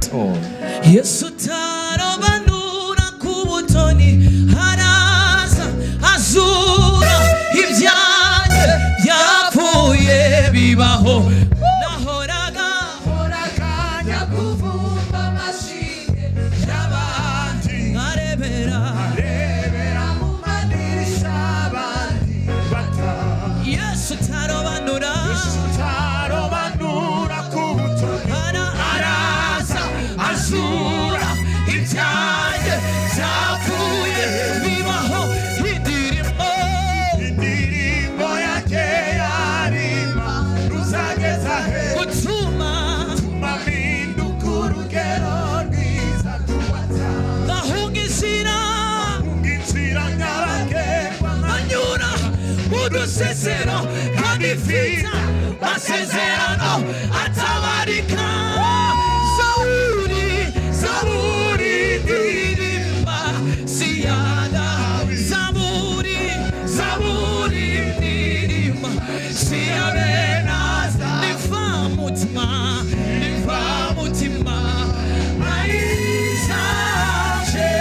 us all. Yesu utarobanura ku butoni araza azura ibyanjye byapfuye bibaho nahoraga Njya kuvumba amashimwe y'abandi, nkarebera rebera mu madirishya abandi bataha. Yesu utarobanura Utarobanura ku butoni, araza azura ibyanjye byapfuye bibaho indirimbo indirimbo yanjye yarima ruzageza he? Gutuma Mpinduka urugero rwiza rwubatsa ngahunga inzira inzira nyabagendwa, anyura mu dusesero kandi mfite amasezerano atabarika. Zaburi, zaburi ndirimba siyada, zaburi, zaburi ndirimba siyabenaza niva mutima, niva mutima ayizaje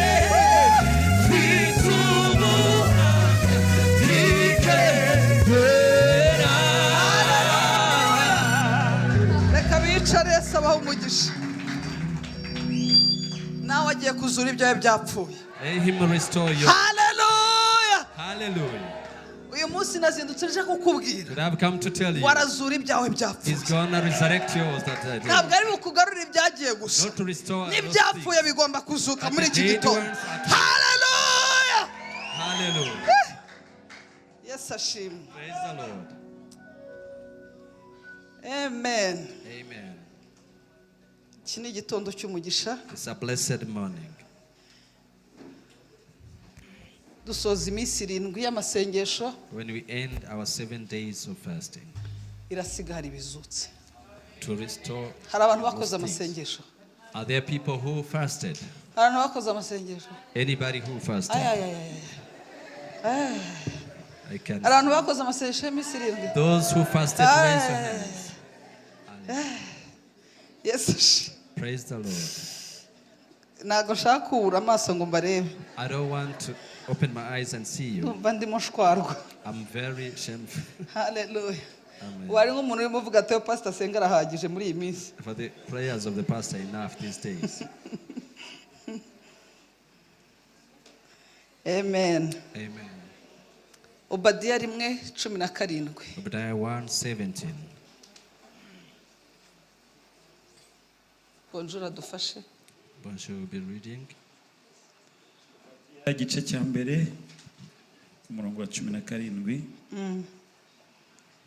mfite ubuhamya bwikendera. Reka bicare. Yesu abaho umugisha. Nawe agiye kuzura ibyawe byapfuye. Let him restore you. Haleluya. Hallelujah. Uyu munsi nazindutse nje kukubwira But I've come to tell you, warazura ibyawe byapfuye. He's gonna resurrect yours that I did. Ntabwo ari bukugarurire ibyagiye gusa, Not to restore those n'ibyapfuye things. bigomba kuzuka muri iki But the dead gitondo. ones are Haleluya. Hallelujah. Yesu ashimwe. Praise the Lord. Amen. Amen. Iki ni igitondo cy'umugisha. It's a blessed morning. Dusoza iminsi 7 y'amasengesho. When we end our 7 days of fasting, Irasigara ibizutse. To restore Hari abantu bakoze those things. amasengesho? Are there people who fasted? Hari abantu bakoze amasengesho? Anybody who fasted? Ay, ay, ay, ay, ay. I can. Hari abantu bakoze amasengesho y'iminsi 7? Those who fasted, raise your hands. Yesu ashimwe. Praise the Lord. Ntabwo nshaka kubura amaso ngo mbarebe. I don't want to open my eyes and see you. Ndumva ndimo nshwarwa. I'm very shameful. Haleluya. Amen. Wari nk'umuntu urimo uvuga ati pasita asenga arahagije muri iyi minsi. For the prayers of the pastor enough these days. Amen. Amen. Obadiya 1:17. Obadiah 1:17. Bonjour, dufashe. Bonjour, will be reading. Igice cya mbere, umurongo wa 17.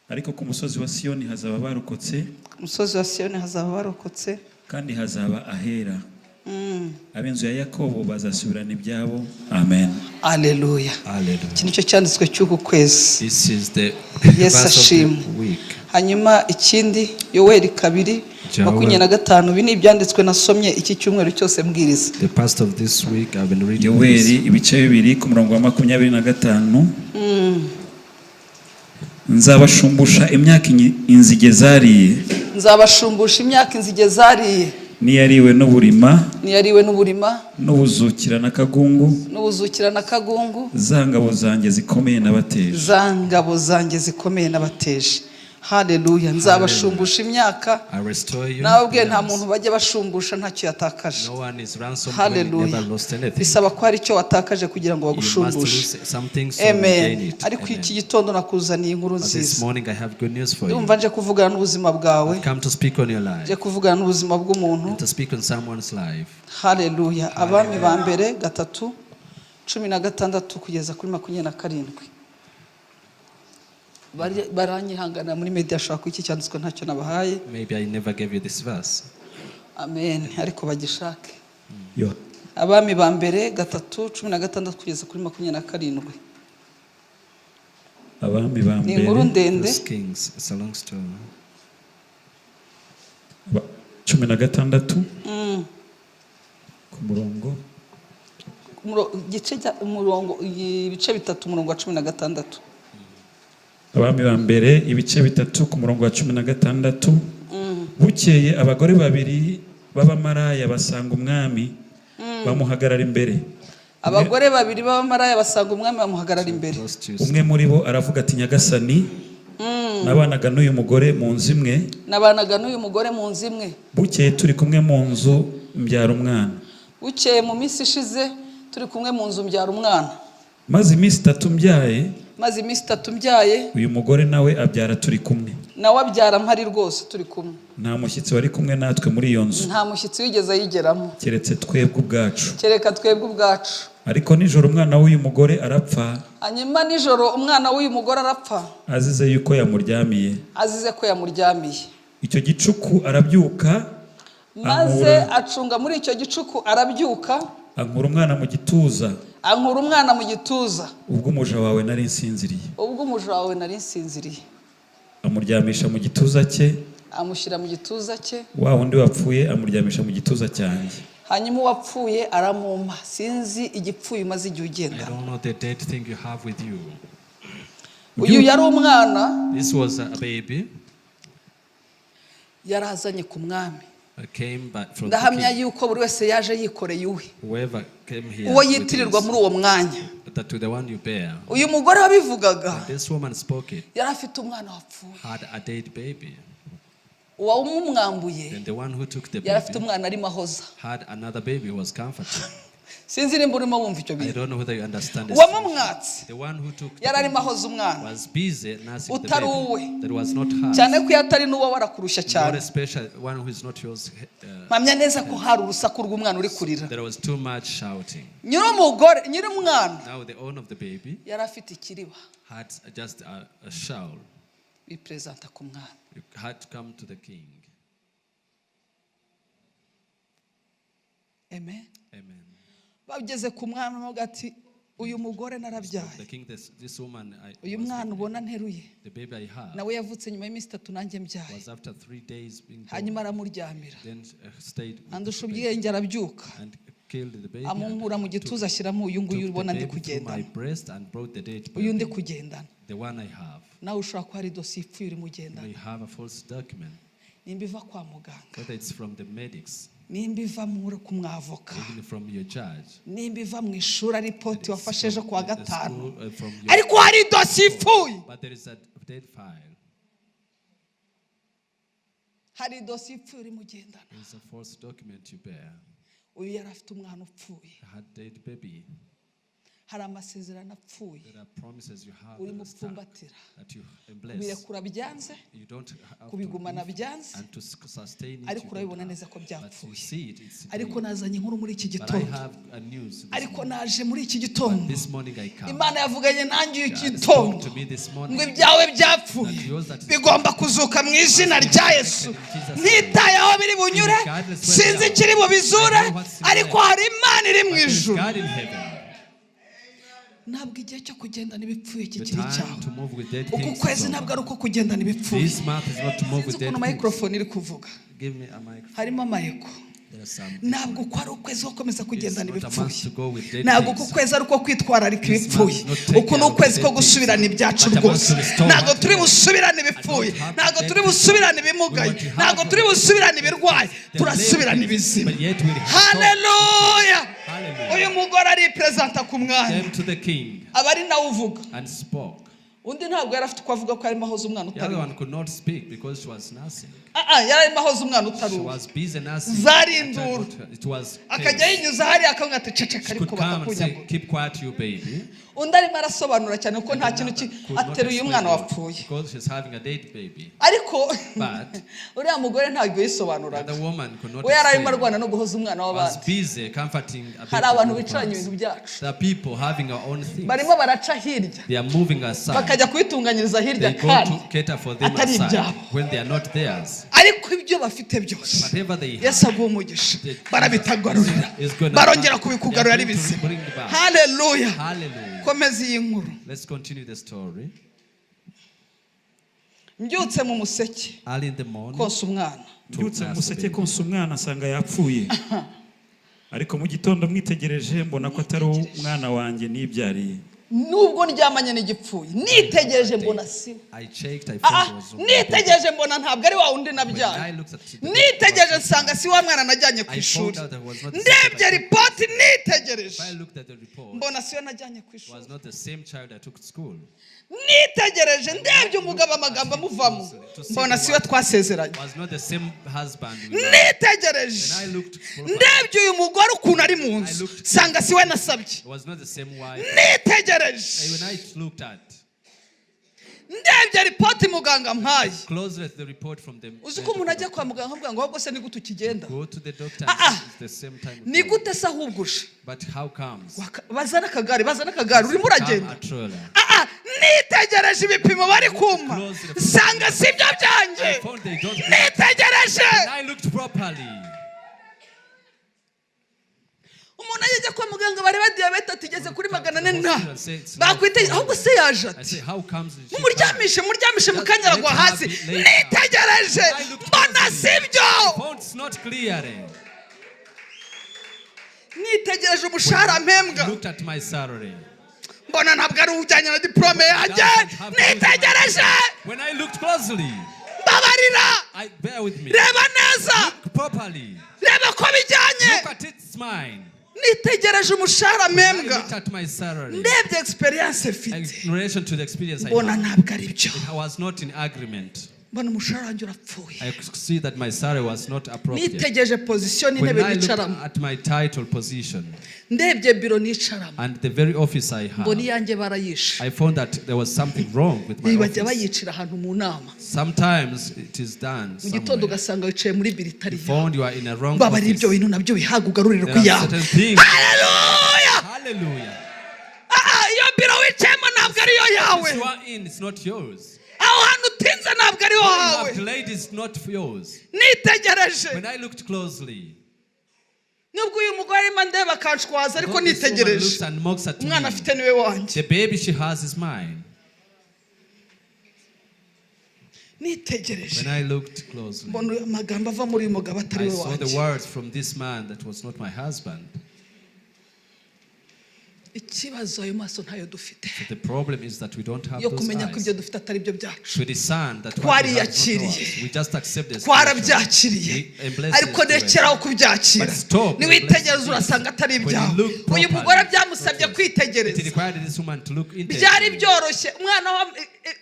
Ariko ku musozi wa Siyoni hazaba barokotse, Ku musozi wa Siyoni hazaba barokotse, kandi hazaba ahera. Ab'inzu ya Yakobo bazasubirana ibyabo. Amen. Aleluya. Hallelujah. Iki nicyo cyanditswe cy'uku kwezi. This is the Yes, verse of ashimwe. the week. Hanyuma ikindi, Yoweri 2 Joel. 25. Ibi ni ibyanditswe nasomye iki cyumweru cyose mbwiriza. The past of this week, I've been reading Yoweri this. ibice 2 ku murongo wa 25. Nzabashumbusha imyaka inzige zariye, Nzabashumbusha imyaka inzige zariye, n'iyariwe n'uburima, niyariwe n'uburima, n'ubuzukira n'akagungu, n'ubuzukira na kagungu, za ngabo zanjye zikomeye nabateje. Za ngabo zanjye zikomeye n'abateje. Haleluya. Nzabashumbusha imyaka. I restore you. Nababwiye nta Yes. muntu bajya bashumbusha ntacyo yatakaje. No one is ransomed when he Haleluya. never lost anything. Bisaba ko hari icyo watakaje kugira ngo You must bagushumbushe. lose something so you Amen. gain it. Ariko Amen. iki gitondo nakuzaniye inkuru But this nziza. morning I have good news for you. Ndumva nje kuvugana n'ubuzima bwawe, I've come to speak on your life nje kuvugana n'ubuzima bw'umuntu. And to speak on someone's life. Haleluya. Abami ba mbere 3:16 kugeza kuri 27. Baranyihangana muri media, ashobora kuba iki cyanditswe ntacyo nabahaye. Maybe I never gave you this verse. Amen, ariko bagishake. Yo. Abami ba mbere 3:16 kugeza kuri 27. Abami ba Ni inkuru mbere ndende. First Kings, it's a long story. 16 ku murongo Igice umurongo, ibice bitatu, umurongo wa 16. Abami ba mbere ibice 3 ku murongo wa 16. Bukeye abagore babiri b'abamaraya basanga umwami, bamuhagarara imbere. Abagore babiri b'abamaraya basanga umwami, bamuhagarara imbere. Prostitutes. Umwe muri bo aravuga ati: "Nyagasani, nabanaga n'uyu mugore mu nzu imwe, Nabanaga n'uyu mugore mu nzu imwe. Bukeye turi kumwe mu nzu mbyara umwana. Bukeye mu minsi ishize turi kumwe mu nzu mbyara umwana. Maze iminsi 3 mbyaye, Maze iminsi 3 mbyaye, uyu mugore nawe abyara turi kumwe. Nawe abyara mpari rwose turi kumwe. Nta mushyitsi wari kumwe natwe muri iyo nzu, Nta mushyitsi wigeze ayigeramo, keretse twebwe ubwacu. Kereka twebwe ubwacu. Ariko nijoro umwana w'uyu mugore arapfa, Hanyuma nijoro umwana w'uyu mugore arapfa, azize yuko yamuryamiye. Azize ko yamuryamiye. Icyo gicuku arabyuka, Maze ankura, acunga muri icyo gicuku arabyuka, ankura umwana mu gituza, ankura umwana mu gituza, ubwo umuja wawe nari nsinziriye. Ubwo umuja wawe nari nsinziriye. Amuryamisha mu gituza cye, Amushyira mu gituza cye, wa wundi wapfuye amuryamisha mu gituza cyanjye. Hanyuma uwapfuye aramumpa. Sinzi igipfuye umaze igihe I ugendana. don't know the dead thing you have with you. Uyu yari umwana This was a baby yari azanye ku mwami. Came back from the Ndahamya king. yuko buri wese yaje yikoreye uwe, Whoever came here uwo with yitirirwa his- muri uwo mwanya. that to the one you bear. Uyu mugore wabivugaga This woman spoke it, yari afite umwana wapfuye. Had a dead baby. Uwamumwambuye Then the one who took the yari afite baby umwana arimo ahoza. Had another baby who was comforted. Sinzi nimba urimo wumva icyo I bintu. don't know whether you understand this. Uwamumwatse The one who took the yari arimo baby ahoza umwana was busy nursing the utari uwe. baby. That was not hers. Cyane ko iyo atari n'uwo warakurusha Not cyane. a special one who is not yours. Mpamya neza ko hari urusaku rw'umwana uri kurira. There was too much shouting. Nyir'umugore, nyir'umwana Now the owner of the baby yari afite ikiriba. Had just a shawl. Biperezanta ku mwami. You had to come to the king. Amen. Amen. Bageze ku mwami bavuga ati: "Uyu mugore narabyaye. The king, this woman, I, Uyu was mwana ubona nteruye, the baby I have nawe yavutse nyuma y'iminsi 3 nanjye mbyaye." was after 3 days being born. Hanyuma aramuryamira. Then stayed with Andusha the baby ubwenge arabyuka, and killed the baby amunkura mu and gituza, ashyiramo uyu nguyu took the ubona ndi baby through my kugendana, breast and brought the dead uyu ndi baby, kugendana." the one I have. Nawe ushobora kuba hari dosiye ipfuye urimo ugendana. We have a false document, Nimba iva kwa muganga, whether it's from the medics, nimba iva ku mwavoka, even from your judge, nimba iva mu ishuri, ari report wafashe ejo kuwa the gatanu, school, from your, ariko hari dosiye ipfuye. But there is a dead file. Hari dosiye ipfuye urimo ugendana. There is a false document you bear. Uyu yari afite umwana upfuye. I had dead baby. Hari amasezerano apfuye There are promises you have urimo that are stuck, upfumbatira. That you embrace. Kubirekura byanze, You don't have to kubigumana leave byanze, and to sustain it. ariko You urabibona don't neza have. ko But you byapfuye. see it, it's Ariko dead. nazanye inkuru muri iki But I gitondo. have a news this Ariko morning. naje muri iki gitondo. This morning I come. Imana yavuganye nanjye iki God gitondo spoke to me this morning. ngo ibyawe byapfuye That yours that is bigomba kuzuka mu izina rya Yesu. Ntitaye aho biri bunyure, sinzi ikiri bubizure, ariko hari Imana iri mu But there is ijuru. God in heaven. Ntabwo igihe cyo kugendana ibipfuye The kikiri time cyawe. to move with dead Uku things is kwezi over. ntabwo ari uko kugendana ibipfuye. This month is not to move Sinzi with dead ukuntu things. microphone iri kuvuga. Give me a microphone. Harimo amayeko. There are some. Ntabwo uko ari ukwezi ko gukomeza kugendana It's not a ibipfuye. month to go with dead Ntabwo things. uku kwezi ari uko kwitwararika This ibipfuye. month is not take Uku ni care of ukwezi dead ko things, gusubirana ibyacu but a month rwose. to restore Ntabwo what turi we have. busubirane ibipfuye, I don't have ntabwo dead turi things. busubirane ibimugaye, We want to have ntabwo turi busubirane ibirwayi, The turasubirana lame things, ibizima. but yet we restore. Haleluya! Hallelujah. Uyu mugore ariperezanta ku mwami, Came to the king aba ari nawe uvuga. And spoke. Undi ntabwo yari afite uko avuga ko arimo ahoza umwana The utari other uwe. one could not speak because she was nursing. Ah, ah, yari arimo ahoza umwana utari She uwe. was busy nursing. Zari induru. It was Akajya chaos. yinyuza hariya akavuga ati: "Ceceka," She ariko could come and say, bakakunyagura. "Keep quiet, you baby." Undi arimo arasobanura cyane kuko nta kintu Could not ateruye explain umwana it wapfuye. because she's having a dead baby. Ariko But uriya mugore ntabwo yisobanuraga. the woman could not We yari arimo explain. arwana no guhoza umwana Was w'abandi. busy comforting a Hari baby abantu who bicaranye was. ibintu byacu, There are people having our own things. barimo baraca hirya, They are moving aside. bakajya kubitunganyiriza hirya They go kandi to cater for them atari aside ibyabo. When they are not theirs. Ariko ibyo bafite byose, Whatever they have Yesu aguha umugisha, barabitagarurira, is gonna barongera kubikugarura ari they are going to bizima. bring back. Haleluya! Hallelujah. Komeza iyi nkuru. Let's continue the story. Mbyutse mu museke Early in the morning, konsa umwana, Mbyutse mu nurse the museke baby. konsa umwana asanga yapfuye, ariko mu gitondo mwitegereje mbona ko atari umwana wanjye nibyariye. Nubwo ndyamanye n'igipfuye, nitegereje mbona siwe. I checked, I Ah, found ah, it was not my baby. nitegereje mbona ntabwo ari wa wundi When I nabyaye. looked at the Nitegereje nsanga si wa mwana najyanye ku I ishuri. found out that was not the Ndebye same. ripoti, nitegereje If I looked at the report, mbona siyo najyanye ku it ishuri. was not the same child I took to school. Nitegereje, ndebye umugabo, amagambo amuvamo, mbona siwe twasezeranye. Was not the same husband we were. Nitegereje, When I looked properly, ndebye uyu mugore ukuntu ari mu nzu, nsanga siwe nasabye. it was not the same wife. Nitegereje, And when I looked at ndebye ripoti muganga mpaye. closely at the report from the Uzi ko umuntu ajya kwa muganga akavuga ngo ahubwo se ni gute ukigenda? go to the doctor Ah, and ah. say it's the same time we Ni go. gute se ahubwo uje? But how comes? Bazana akagare, bazana akagare, urimo Come uragenda. a trailer. Ah, ah, nitegereje ibipimo bari kumpa, nsanga si byo byanjye. I found they don't. Nitegereje. And I looked properly. Umuntu ajya kwa muganga bareba diyabete ati igeze kuri 400 na bakwitegereza, ahubwo se yaje I ati say, how comes she mumuryamishe, muryamishe, mu kanya aragwa hasi. Nitegereje mbona si byo. Found it's not clear. Nitegereje umushahara mpembwa, Looked at my salary. mbona ntabwo ari ujyanye na diporome yanjye. Nitegereje. When I looked closely, Mbabarira. I bear with me. Reba neza. Look properly. Reba ko bijyanye. Look at it, it's mine. Nitegereje umushahara I mpembwa, looked at my salary. ndebye experience mfite, In relation to the experience I mbona had, ntabwo ari byo. I was not in agreement. Mbona umushahara wanjye urapfuye. I could see that my salary was not appropriate. Nitegereje position When n'intebe I looked nicaramo, at my title position ndebye biro nicaramo, and the very office I mbona had, iyanjye barayishe. I found that there was something wrong with my Bajya office. bayicira ahantu mu nama. Sometimes it is done Mu gitondo somewhere. ugasanga wicaye muri biro itari You iyawe. found you are in a wrong Babarira, ibyo office. bintu nabyo bihaga ugarurirwa There are iyawe. certain things. Haleluya. Hallelujah. Ah, ah, iyo biro wicayemo ntabwo ariyo yawe. This you are in, it's not yours. Aho hantu utinze ntabwo ariho You hawe. have delayed, it's not yours. Nitegereje, When I looked closely, nubwo uyu mugore arimo andeba akanshwaza, ariko though this woman nitegereje, looks and mocks at umwana me, afite niwe wanjye. the baby she has is mine. Nitegereje, When I looked closely, mbona amagambo ava muri uyu mugabo atari I we saw the wanjye. words from this man that was not my husband. Ikibazo, ayo maso ntayo dufite But the problem is that we don't have yo those kumenya ko eyes ibyo dufite atari byo byacu. to discern that what we have is not Twariyakiriye. ours. We just accept the situation. Twarabyakiriye. We embrace Ariko the situation. rekeraho kubyakira. But stop Niwitegereza embracing urasanga atari this. When ibyawe. you look Uyu properly, mugore byamusabye it kwitegereza. required this woman to look into Byari it. byoroshye, umwana wa-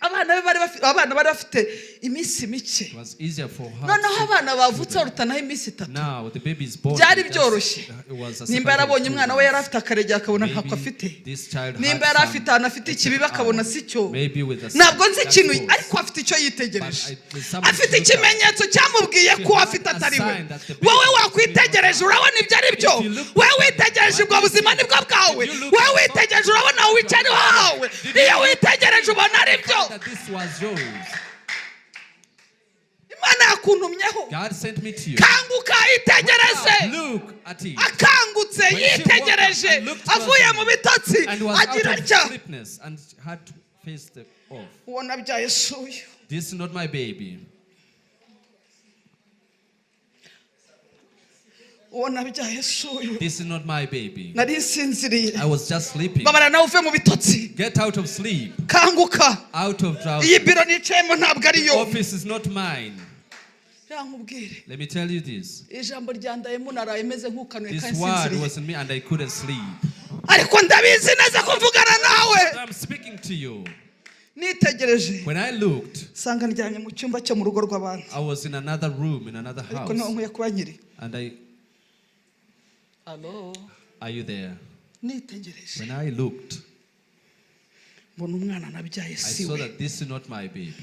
abana be bari bafite, abana bari bafite iminsi mike. It was easier for her. Noneho to abana bavutse barutanaho iminsi 3. Now the baby is born. Byari It byoroshye. it was a Nimba yarabonye separation of umwana two we yari months. afite akarenge akabona ntako Maybe afite, this child had nimba yari some afite ahantu afite ikibibi akabona si cyo, Maybe with a ntabwo nzi ikintu, that ariko afite icyo yitegereje. But there's something Afite to look at. ikimenyetso cyamubwiye She ko had afite a atari we. sign that the baby Wowe was wakwitegereje urabona ibyo ari byo? If you look Wowe witegereje, ubwo buzima nibwo bwawe? If you look Wowe witegereje urabona aho wicaye niho hawe? Iyo witegereje ubona ari byo? That this was yours. Imana yakuntumyeho. God sent me to you. Kanguka, itegereze. Look at it. Akangutse, When she woke up yitegereje, and looked avuye closely mu bitotsi, and was out agira of atya: sleepness and had to face the off. Uwo nabyaye si uyu. This is not my baby. Uwo nabyaye si uyu. This is not my baby. Nari nsinziriye. I was just sleeping. Babara, nawe uve mu bitotsi. Get out of sleep. Kanguka. Out of Iyi drowsiness. biro nicayemo ntabwo ariyo. Office is not mine. Reka nkubwire. Let me tell you this. Ijambo ryandaye naraye meze nk'ukanuye This kandi word nsinziriye. was in me and I couldn't sleep. Ariko ndabizi neza ko mvugana nawe. I'm speaking to you. Nitegereje, When I looked, nsanga ndyamye mu cyumba cyo mu rugo rw'abantu, I was in another room, in another ariko niho house. nkwiye kuba nkiri. And I, are you there? Nitegereje, When I looked, mbona umwana nabyaye I si saw we. that this is not my baby.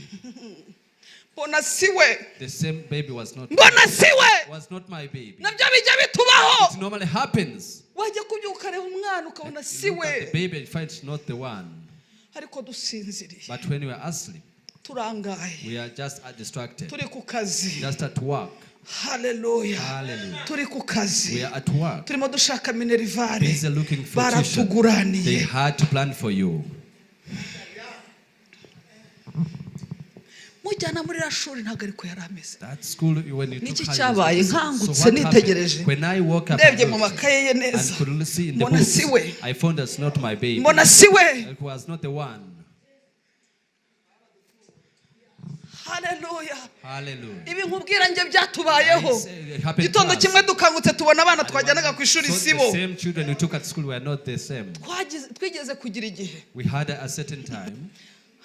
Mbona si we. The same baby was not Mbona si we. was not my baby. Nabyo bijya bitubaho. It normally happens. Wajya kubyuka ukareba umwana ukabona si You look we. at the baby and find it's not the one. Ariko dusinziriye, But when we are asleep, turangaye, we are just distracted. turi ku kazi. Just at work. Haleluya. Hallelujah. Turi ku We kazi, are at work. turimo dushaka minerval. Busy looking for tuition. They Baratuguraniye. had to plan for you. Mu Umujyana muri iriya shuri ntabwo ariko yari ameze. That school when you Niki took her, cyabaye? it was the same. Nkangutse So what happened? nitegereje. When I woke up Ndebye and mu looked makaye ye and neza, could see in the mbona si we. books, I found that's not my baby. Mbona si we. It was not the one. Haleluya. Hallelujah. Ibi nkubwira njye byatubayeho. It happened to Gitondo us. kimwe dukangutse tubona abana twajyanaga ku ishuri So si the bo. same children we took at school were not the same. Twigeze kugira igihe We had a certain time.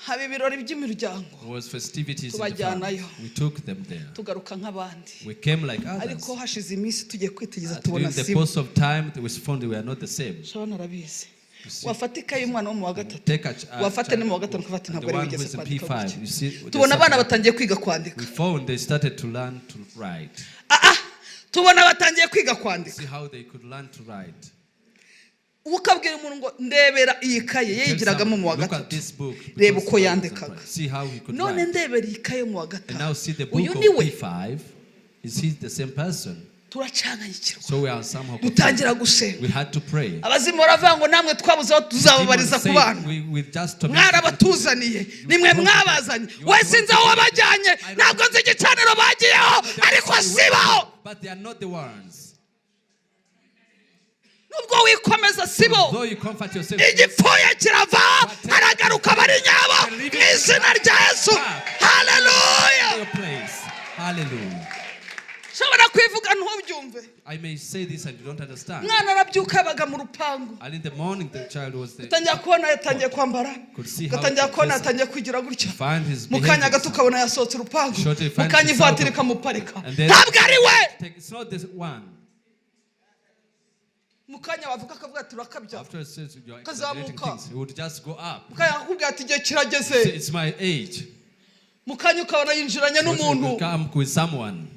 haba ibirori by'imiryango, There was festivities in the Tubajyanayo. family. We took them there. Tugaruka nk'abandi. We came like others. Ariko hashize iminsi tugiye kwitegereza tubona During the si bo. course of time, we found they were not the same. Shabana arabizi. You see, Wafata ikayi y'umwana wo mu wa gatatu, take a wafate child no mu wa gatanu ukafata the ntabwo ari one who wigeze is in kwandika P5. gutya. You see, they Tubona abana started- batangiye kwiga kwandika. We found they started to learn to write. Ah, ah, tubona batangiye kwiga kwandika. See how they could learn to write. Ukabwira umuntu ngo ndebera iyi kaye Tell yayigiragamo mu wa someone, look at gatatu, this book reba because uko he yandikaga. See how he could None write. ndebera iyi kaye mu wa And now gatanu, see the book uyu of ni we. P5. Is he the same person? Turacanganyikirwa, So we are somehow confused. dutangira gusenga. We had to pray. Abazimu baravuga ngo namwe twabuze aho tuzababariza Demons ku said, bana. we just tormented Mwarabatuzaniye, nimwe mwabazanye, we sinzi aho wabajyanye, ntabwo nzi igicaniro bagiyeho, ariko sibo. But they are not the ones. Nubwo wikomeza sibo. Though you comfort yourself, Igipfuye kirava, haragaruka bari nyabo mu izina rya Yesu. Haleluya. your place. Hallelujah. Nshobora kwivuga ntubyumve. I may say this and you don't understand. Umwana arabyuka, yabaga mu rupangu. And in the morning, the child was there. Utangira kubona yatangiye kwambara, Could see how ugatangira he kubona dressed. yatangiye kwigira gutya, Find his mu kanya behavior. gato ukabona yasohotse urupangu, Shortly mu find kanya his out ivatiri of- ikamuparika. And then- Ntabwo ari we. Take, it's not this one. Mu kanya wavuga akavuga ati urakabya. After it says you are exaggerating Kazamuka. things, he would just go up. Mu kanya akakubwira ati igihe kirageze. Say, it's my age. Mu kanya ukabona yinjiranye But he n'umuntu. would come with someone.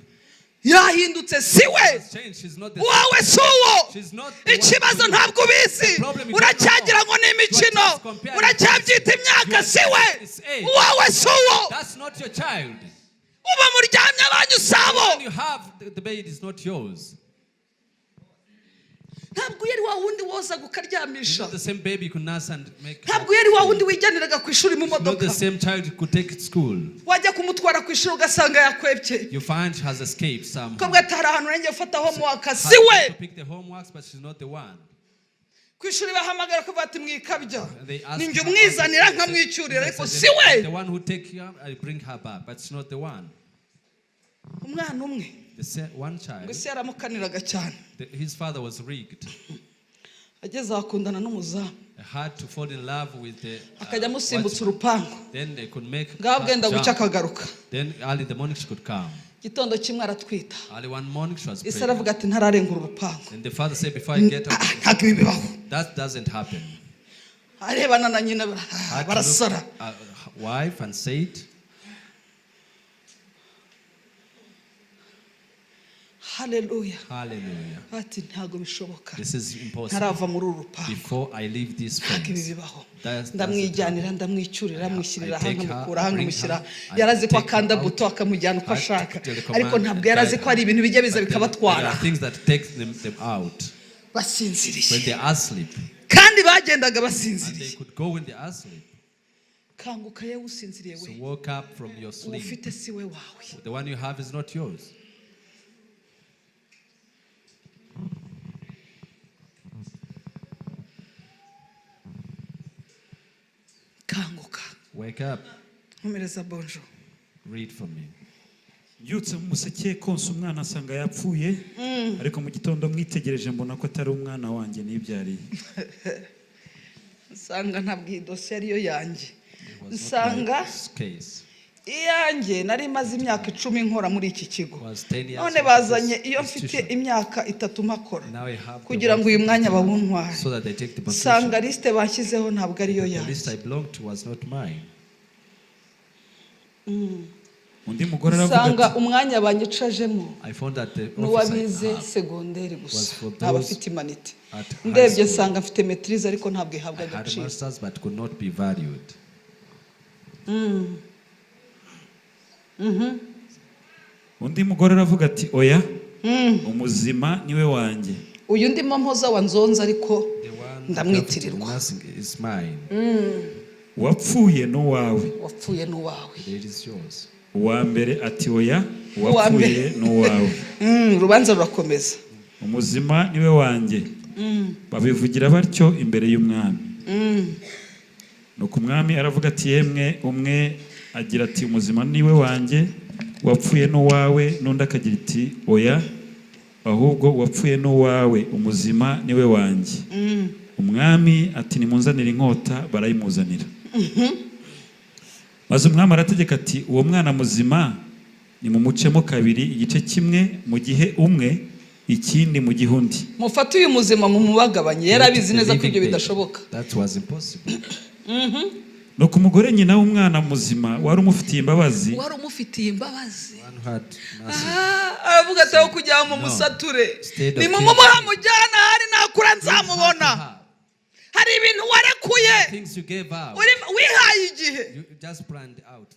Yahindutse, si we. Change. She's not the Wowe si uwo. She's not the one. Ikibazo ntabwo ubizi, Problem you uracyagira don't ngo ni imikino, You are just comparing. uracyabyita imyaka, si we. It's age. Wowe si uwo. That's not your child. Uba muryamye abanyu sabo. When you have the baby is not yours. Ntabwo yari wa wundi wozaga It's ukaryamisha. not the same baby you could nurse and make. Ntabwo yari wa wundi wijyaniraga ku ishuri mu It's not modoka. the same child you could take to school. Wajya kumutwara ku ishuri ugasanga yakwebye, You find she has escaped somehow. ukabwira ati hari ahantu nanjye ufata homework, Had si we. to pick the homeworks, but she's not the one. Ku ishuri bahamagara ko bati mwikabya, And they ask ninjye her- umwizanira nkamwicyurira, They ariko said, si we. The one who take her, I bring her back, but it's not the one. Umwana umwe The one ngo child, isi yaramukaniraga cyane, his father was rigged. ageze aho akundana n'umuzamu, Had to fall in love with the akajya amusimbutsa watchman. urupangu. Then they could make Ngaho her bwenda gucya jump. akagaruka. Then early in the morning she could come. Igitondo kimwe aratwita. Early one morning she was Isi pregnant. aravuga ati ntararenga uru rupangu. And the father said, before I get Ah, up, ntabwo ibi bibaho. that doesn't happen. Arebana na nyina Had to look barasara. at her wife and said, Haleluya. Hallelujah. Bati ntabwo bishoboka, This is impossible. ntarava muri uru rupangu, Before I leave this ntabwo ibi fence, bibaho. That Ndamwijyanira, ndamwicyurira, mwishyirira I take hano, her, nkamukura hano, bring nkamushyira. her, I Yarazi ko take her akanda out. buto akamujyana uko I ashaka, tell the command ariko ntabwo and yarazi guide ko hari her. ibintu bijya biza But bikabatwara. there are things that take them out when Basinziriye they are asleep. kandi bagendaga And they basinziriye. could go when they are asleep. Kanguka yewe usinziriye So we, woke up from your sleep. ufite si we wawe. The one you have is not yours. Kanguka. Wake up. Nkomereza bonjo. Read for me. Mbyutse mu museke konsa umwana asanga yapfuye, ariko mu gitondo mwitegereje mbona ko atari umwana wanjye nibyariye. Nsanga ntabwo iyi dosiye ariyo yanjye. It was not Nsanga my case. iyanjye nari maze imyaka 10 nkora muri iki kigo, Was 10 years none old bazanye this iyo mfite institution. imyaka 3 mpakora Now I have the kugira ngo uyu work mwanya bawuntware. so that they take the Nsanga position. lisite bashyizeho ntabwo ariyo The list yanjye. I belonged to was not mine. Undi mugore aravuga Nsanga ati umwanya banyicajemo I found that the office I n'uwabize have segonderi gusa, was for nta those bafite imanite. at high Ndebye school. nsanga mfite metirize ariko ntabwo ihabwa I had agaciro. masters but could not be valued. Undi mugore aravuga ati oya, umuzima niwe wanjye. Uyu ndimo mpoza wa nzonza ariko The one ndamwitirirwa. nursing is mine. Wapfuye n'uwawe. Wapfuye n'uwawe. It is yours. Uwa mbere ati: "Oya, Uwa uwapfuye mbere. ni uwawe." Urubanza rurakomeza. Umuzima niwe wanjye. Babivugira batyo imbere y'umwami. Nuko umwami aravuga ati: "Yemwe, umwe agira ati: 'Umuzima niwe wanjye, uwapfuye ni uwawe,' n'undi akagira ati: 'Oya, ahubwo uwapfuye ni uwawe, umuzima niwe wanjye.' Umwami ati: 'Nimunzanire inkota.' Barayimuzanira. Maze umwami arategeka ati: 'Uwo mwana muzima nimumucemo kabiri, igice kimwe mu gihe umwe, ikindi mu gihe undi." Mufate uyu muzima mumubagabanye. Yari abizi The neza ko living ibyo baby. bidashoboka. That was impossible. Nuko umugore nyina w'umwana muzima wari umufitiye imbabazi Wari umufitiye imbabazi. One who had mercy. Ah, aravuga ati: "Aho kugira ngo mumusature, Instead of nimumumuha, mujyana ahari nakura nzamubona." Hari ibintu warekuye. Things you gave out. Wihaye igihe. You just planned out.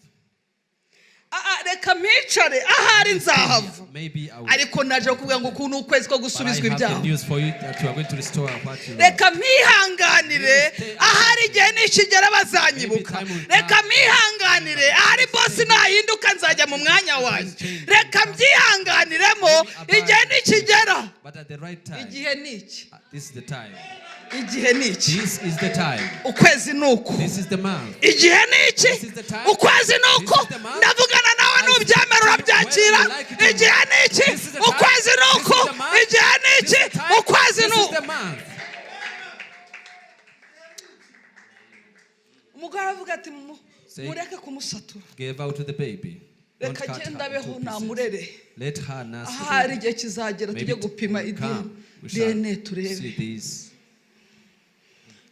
Ah, ah, reka mpicare, ahari nzahava. Maybe I will. Ariko naje kuvuga ngo uku ni ukwezi ko But I gusubizwa have the ibyaha. news for you that you are going to restore what you lost. Reka mpihanganire, ahari igihe nikigera bazanyibuka. Reka mpihanganire, ahari boss nahinduka nzajya mu mwanya wanjye. Reka mbyihanganiremo, igihe nikigera. But at the right time, Igihe ni iki. This is the time. Igihe ni iki. This is the time. Ukwezi ni uku. This is the month. Igihe ni iki. Ukwezi ni uku. Ndavugana nawe, nubyemera urabyakira. Igihe ni iki. Ukwezi ni uku. Igihe ni iki. Ukwezi This ni is uku. the month. Umugore aravuga ati: "Mureke kumusatura." Gave out to the baby. Don't Reka cut her agende abeho, into pieces. namurere. Let her nurse the Ahari baby. igihe kizagera Maybe tujye it gupima will come. We shall DNA see turebe. this.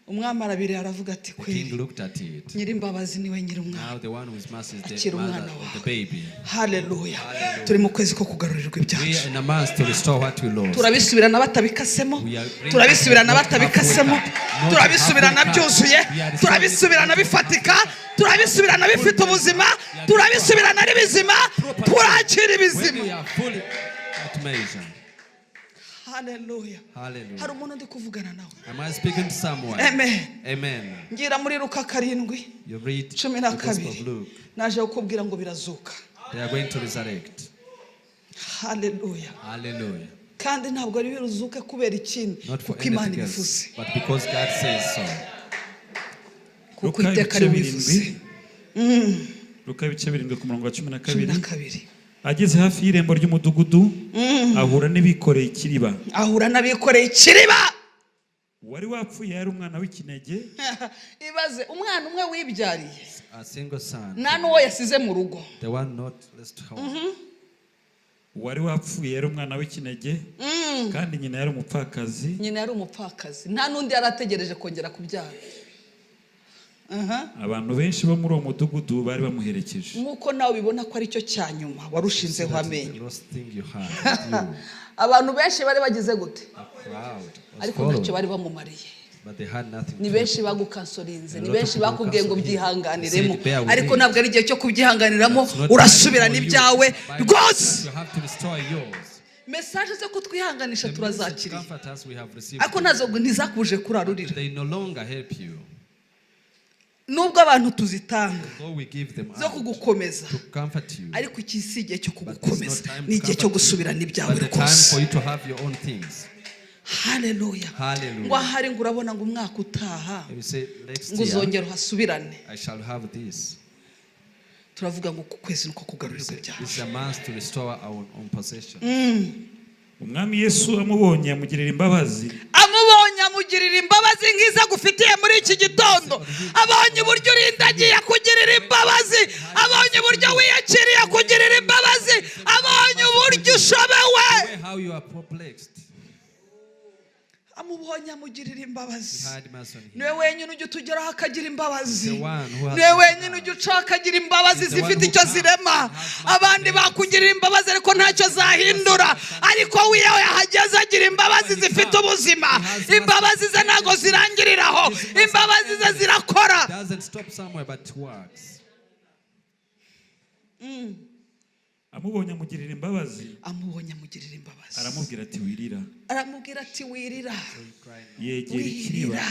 Umwami arabiri aravuga ati: The king "Kweri, looked at it. nyir'imbabazi niwe nyir'umwana." Now the one with mercy is the Akira mother umwana of the wawe. baby. Haleluya! Turi mu kwezi ko kugarurirwa We ibyacu. are in a month to restore what we lost. Turabisubirana batabikasemo. We are bringing Turabisubirana not batabikasemo. halfway cut, not Turabisubirana halfway cut. byuzuye. We are restoring Turabisubirana bifatika. Turabisubirana bifite ubuzima. Turabisubirana ari bizima. Turakira When ibizima. we are fully at measure. Haleluya! Hallelujah. Hari umuntu ndi kuvugana nawe. Am I speaking to someone? Amen. Amen. Ngira muri Luka 7 You read cumi na the Gospel kabiri. of Luke. Naje kukubwira ngo birazuka. They are going to resurrect. Haleluya! Hallelujah. Kandi ntabwo ari biruzuke kubera ikindi, Not for kuko Imana anything ibivuze. else, but because God says so. Kuko Luka iteka ibice ari bivuze. 7, Luka ibice 7 ku murongo wa cumi na cumi kabiri. na kabiri. Ageze hafi y'irembo ry'umudugudu, ahura n'abikoreye ikiriba. Ahura n'abikoreye ikiriba. Uwari wapfuye yari umwana w'ikinege. Ibaze umwana umwe wibyariye, A single son. nta n'uwo yasize mu rugo. The one not left home. Uwari wapfuye yari umwana w'ikinege, kandi nyina yari umupfakazi. Nyina yari umupfakazi, nta n'undi yari ategereje kongera kubyara. Aha. Abantu benshi bo muri uwo mudugudu bari bamuherekeje. Nk'uko nawe ubibona ko aricyo cya nyuma warushinzeho That is the amenyo. last thing you had with you. Abantu benshi bari bagize gute? A crowd was Ariko ntacyo followed, bari bamumariye. but they had nothing Ni to benshi bagukansorinze, A ni lot of benshi people bakubwiye ngo counsel him. byihanganiremo, Said, "Bear with ariko it." ntabwo ari igihe cyo kubyihanganiramo. It's not Urasubirana time for you. ibyawe Bible rwose. says you have to restore yours. Message zo kutwihanganisha The message turazakiriye, comfort us we have received. ariko nazo ntizakubuje kurarurira. They no longer help you. Nubwo abantu tuzitanga Though we give them zo out kugukomeza, to comfort you. ariko iki si igihe cyo But it's kugukomeza, not time ni to igihe cyo comfort you, gusubirana ibyawe but the time rwose. for you to have your own things. Haleluya! Hallelujah. Ngo ahari ngo urabona ngo umwaka utaha And you say, next ngo year, uzongera uhasubirane. I shall have this. Turavuga ngo uku kwezi niko kugarurirwa ibyawe. This is a month to restore our own possession. Umwami Yesu amubonye amugirira imbabazi. Amubonye amugirira imbabazi nk'izo agufitiye muri iki gitondo. Abonye uburyo urindagiye akugirira imbabazi. Abonye uburyo wiyakiriye akugirira imbabazi. Abonye uburyo ushobewe. The way how you are perplexed. Amubonye amugirira imbabazi. He had mercy on him. Niwe wenyine ujya utugeraho akagira imbabazi. The one who has Niwe wenyine ujya ucaho akagira imbabazi The one zifite who icyo comes zirema. and has mercy. Abandi bakugirira imbabazi ariko ntacyo zahindura, ariko we iyo yahageze agira imbabazi When he zifite comes, ubuzima. he has mercy. Imbabazi ze ntabwo zirangiriraho. His mercy Imbabazi ze zirakora. doesn't stop somewhere but works. Amubonye amugirira imbabazi. Amubonye amugirira imbabazi. Aramubwira ati: "Wirira." Aramubwira ati: "Wirira." Yegera ikiriba. Wirira.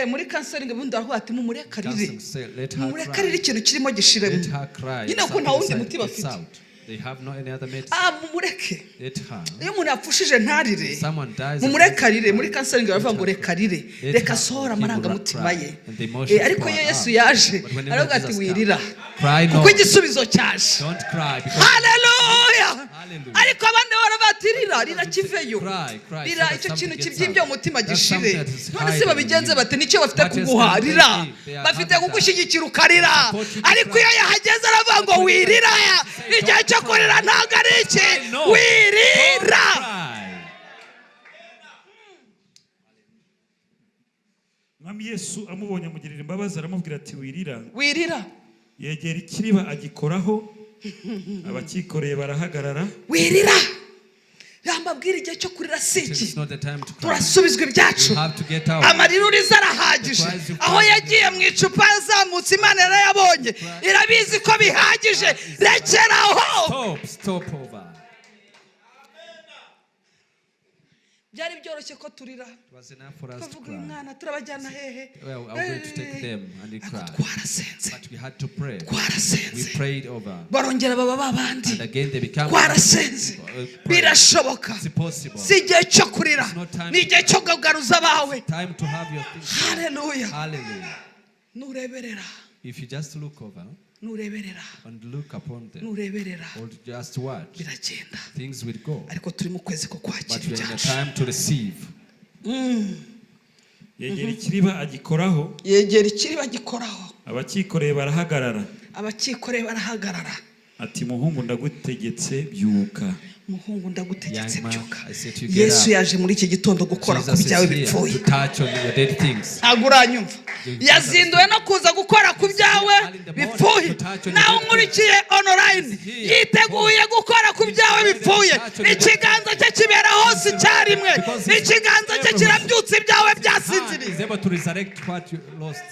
Muri counseling ubundi baravuga ati mumureke arire, Counseling say, let her mumureke cry. arire ikintu kirimo gishiremo. Let her cry. Nyine ko Something nta wundi inside muti gets bafite. out. They have no any other medicine. Mumureke. Let her. Iyo umuntu yapfushije ntarire, Someone dies. mumureke arire. Muri counseling baravuga ngo reka arire, Let reka her- asohore he will amarangamutima cry ye. and the emotions Ariko pour iyo Yesu out. yaje But whenever aravuga ati Jesus wirira, comes, cry kuko not. igisubizo cyaje. Don't cry because Haleluya. Hallelujah. Ariko abandi baravuga bati rira, rira kiveyo, Cry, cry, rira so that icyo something kintu gets kibyimbye out. mu mutima That's gishire. something that is None se hiding babigenze in you. bate? Nicyo bafite What else kuguha, can they rira. give? They are Bafite having kugushyigikira ukarira. Support you to Ariko cry. iyo yahageze aravuga ngo wirira, igihe cyo kurira ntabwo ari iki, No. wirira. Don't cry. Umwami Yesu amubonye amugirira imbabazi, aramubwira ati wirira. Wirira. Yegera ikiriba agikoraho, abakikoreye barahagarara. Wirira. Yambabwira igihe cyo kurira si iki. It's not the time to cry. Turasubizwa ibyacu. You have to get out. Amarira uriza arahagije. The cries you Aho cry. yagiye mu icupa yazamutse, Imana yarayabonye, irabizi ko bihagije. Rekeraho. Stop, stop over. Byari byoroshye ko turira, It was enough for us to tukavuga uyu cry. mwana turabajyana hehe? Well, I'm going to take them and they Ariko cry. twarasenze, But we had to pray. We twarasenze, prayed over. barongera baba babandi. And again they become Twarasenze, birashoboka. It's possible. Si igihe cyo kurira, It's not time ni igihe cyo kugaruza abawe. Time to have your things. Haleluya. Hallelujah. Nureberera, If you just look over nureberera, and look upon them nureberera, or just watch, biragenda. things will go. Ariko turi mu kwezi ko kwakira But we are in a ibyacu. time to receive. Yegera ikiriba agikoraho, Yegera ikiriba gikoraho, abakikoreye barahagarara. Abakikoreye barahagarara. Ati muhungu ndagutegetse byuka. Muhungu ndagutegetse Young man, byuka. I say to you, get Yesu up. yaje muri iki gitondo gukora ku Jesus is byawe here bipfuye. to touch on your dead things. Ntabwo uranyumva. Yazinduwe no kuza gukora ku byawe bipfuye. Nawe unkurikiye online yiteguye gukora ku byawe bipfuye. Ikiganza cye kibera hose icyarimwe, ikiganza cye kirabyutsa ibyawe Hand byasinziriye. is able to resurrect what you lost.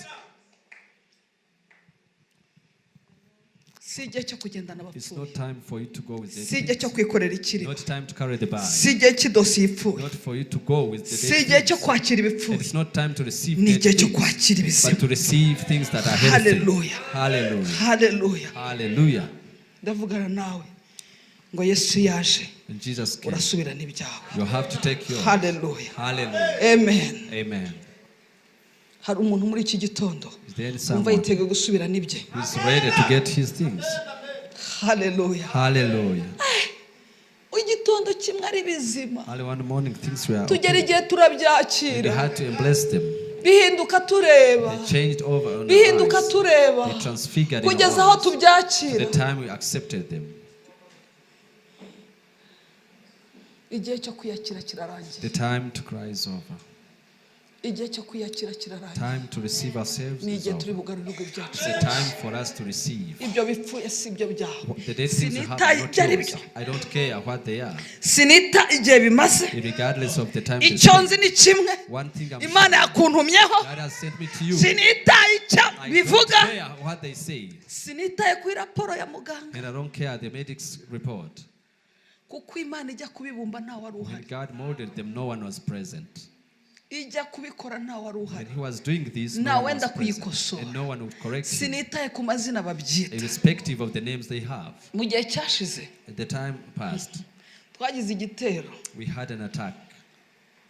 Si igihe cyo kugendana It's abapfuye, not time for you to go with the si igihe dead cyo things. kwikorera ikiriba, Not time to carry the bag. si igihe cy'idosiye ipfuye, Not for you to go with the si dead igihe cyo things. kwakira ibipfuye, It's not time to receive ni dead igihe cyo things, kwakira ibizima. but to receive things that are healthy. Hallelujah. Hallelujah. Haleluya. Hallelujah. Ndavugana nawe ngo Yesu yaje, In Jesus came. urasubirana ibyawe. You have to take yours. Haleluya. Hallelujah. Amen. Amen. Hari umuntu muri iki gitondo Is there any wumva someone yiteguye gusubirana ibye? who is ready to get his things? Haleluya. Hallelujah. Igitondo kimwe ari bizima, Only one morning things were tugera okay. igihe And we turabyakira, had to embrace them. bihinduka tureba, They changed over on our bihinduka eyes. tureba, They transfigured in kugeza our aho eyes. To tubyakira. the time we accepted them. Igihe cyo kwiyakira kirarangiye. The time to cry is over. Igihe cyo kwiyakira kirarangiye. Time to receive ourselves Ni is igihe turi over. bugarurirwe ibyacu. It's a time for us to receive. Ibyo bipfuye si ibyo byawe. The dead things you have Sinitaye are not ibyo ari yours. byo, I don't care what they are. sinita igihe bimaze. Regardless of the time they Icyo spend. nzi ni kimwe, One thing I'm Imana sure, yakuntumyeho. God has sent me to you. Sinitaye icyo I don't bivuga, care what they say. sinitaye kuri raporo ya muganga, And I don't care the medic's report. kuko Imana ijya kubibumba ntawe wari When uhari, God molded them, no one was present. ijya kubikora ntawe wari When uhari, he was doing this, no Nta one wenda was present. kuyikosora. And no one would correct him, Sinitaye ku mazina babyita. irrespective of the names they have. Mu gihe cyashize At the time past, twagize igitero. we had an attack.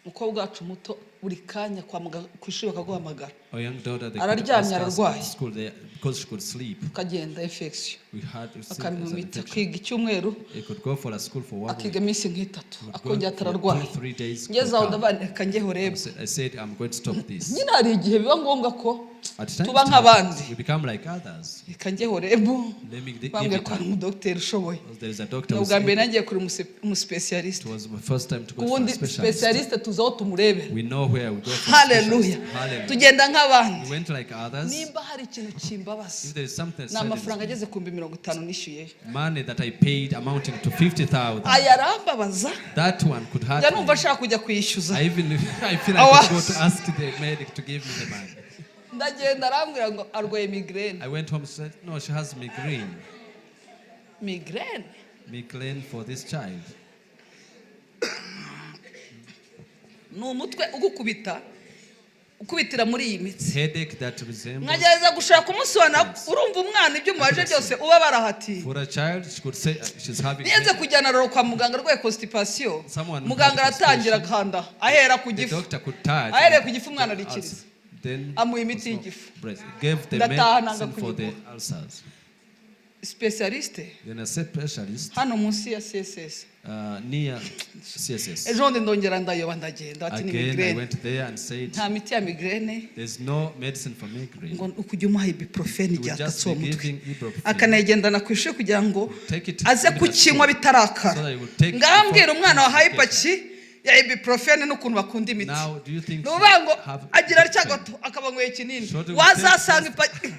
Umukobwa wacu muto buri kanya kwa muganga ku ishuri bakaguhamagara. Our young daughter, they could Araryamye, ask us ararwaye. at school there, because she could sleep. Akagenda infection, We had to sleep bakampa as an imiti, infection. akiga icyumweru, He could go for a school for 1 akiga week. iminsi nk'itatu, Would go akongera for atararwaye. 2, 3 days. Ngeze aho could come. ndavuga reka njyeho I rebe. said, I'm going to stop this. Nyine hari igihe biba ngombwa ko At times, tuba it nk'abandi. happens. We become like others. Reka njyeho rebu. Let me give Bambwiye it ko hari up. umudogiteri ushoboye. There is a doctor Ni who's ubwa mbere able. nagiye kuri umusipesiyalisite. It was my first time to go to a Ubundi specialist. sipesiyalisite tuzi aho tumurebera. We know where we go for a Haleluya. specialist. Hallelujah. Tugenda nk'abandi. We went like others. Nimba hari ikintu kimbabaza, If there is something ni that amafaranga saddens ageze ku 50,000 nishyuyeyo. me, money that I paid amounting to 50,000. Aya arambabaza. That one could hurt Njya numva me. nshaka kujya kuyishyuza. I even I feel I could go to ask the medic to give me the money. Ndagenda arambwira ngo arwaye migraine. I went home and said, no, she has migraine. Migraine. Migraine for this child. Ni umutwe ugukubita Ukubitira muri iyi mitsi. Headache that resembles. Nkagerageza gushaka umusobanuro, urumva umwana ibyo umubaje byose uba barahatiye. For a child, she could say she's having Niyenze headache. kujyana rero kwa muganga arwaye constipation, Someone muganga had aratangira constipation. akanda ahera ku The gifu. doctor could touch. Ahereye ku gifu umwana the arikiriza. ulcer. Then Amuha imiti was no y'igifu. breath. Gave the Ndataha nanga medicine for the kuyigura. ulcers. Specialiste Then a specialist hano munsi ya CSS. Near CSS. Ejo bundi ndongera ndayoba ndagenda ati ni Again, I migraine. went there and said, Nta miti ya migraine. there's no medicine for migraine. Ngo ukujya umuha ibuprofen You igihe will just atatse uwo be mutwe, giving ibuprofen. akanayigendana ku ishuri kugira ngo Take it aze in the kukinywa school. bitarakara. So that you will take Ngambwira before umwana wahaye medication. ipaki ya ibuprofen n'ukuntu bakunda imiti. Now, do you think Ni ukuvuga ngo she have agira atya ibuprofen? gato akaba anyweye ikinini, Shortly we wazasanga ipaki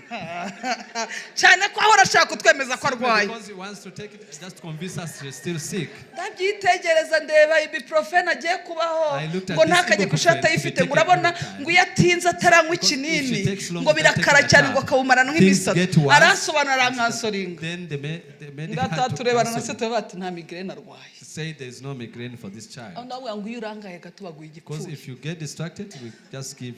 cyane ko ahora ashaka kutwemeza ko arwaye. Because he wants to take it, just to convince us she's still sick. Ndabyitegereza ndeba ibuprofen agiye kubaho, I looked at ngo this ntakajye ku ishuri ibuprofen to be atayifite, ngo taken urabona every time. ngo iyo atinze ataranywa Because if she ikinini takes long ngo without taking birakara the cyane, ngo tab, akawumarana things nk'imisatsi. get worse. Aransobanura arankansoringa. Then the medic had Ngataha to turebana na counsel se me. tuba bati nta migraine arwaye. Say there's no migraine for this child. Aho ndavuga ngo iyo urangaye gato baguha Because igipfuye. if you get distracted, we just give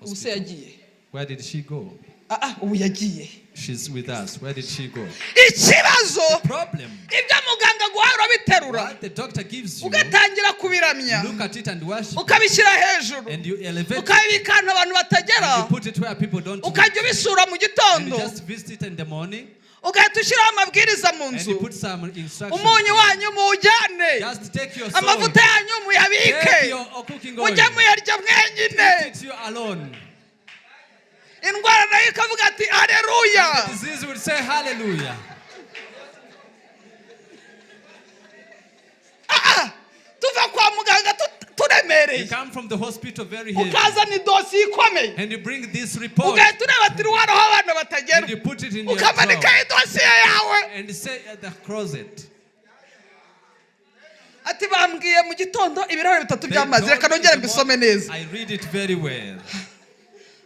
Ubu se hospital. yagiye? Where did she go? Ah ah, ubu yagiye. She's with us. Where did she go? Ikibazo, Problem. ibyo muganga aguhaye urabiterura, What the doctor gives you, ugatangira kubiramya, look at it and worship, ukabishyira hejuru, and you elevate it, ukabibika ahantu abantu batagera, and you put it where people don't look. ukajya ubisura mu And you gitondo, just visit it in the morning, ugahita ushyiraho amabwiriza mu and nzu. you put some instructions. Umunyu wanyu muwujyane, Just take your salt, amavuta yanyu muyabike, take your cooking oil, mujye muyarya mwenyine. eat it you alone. Indwara nayo ikavuga ati aleluya. Disease will say hallelujah. Ah, tuva kwa muganga turemereye, You come from the hospital very heavy, ukazana idosiye ikomeye, and you bring this report, ugahita ureba tiruwari aho abana batagera, and you put it in your ukamanikaho drawer, idosiye yawe. and say at the closet. Ati bambwiye mu gitondo ibirahuri bitatu They by'amazi, told reka me in nongere the mbisome morning, neza. I read it very well.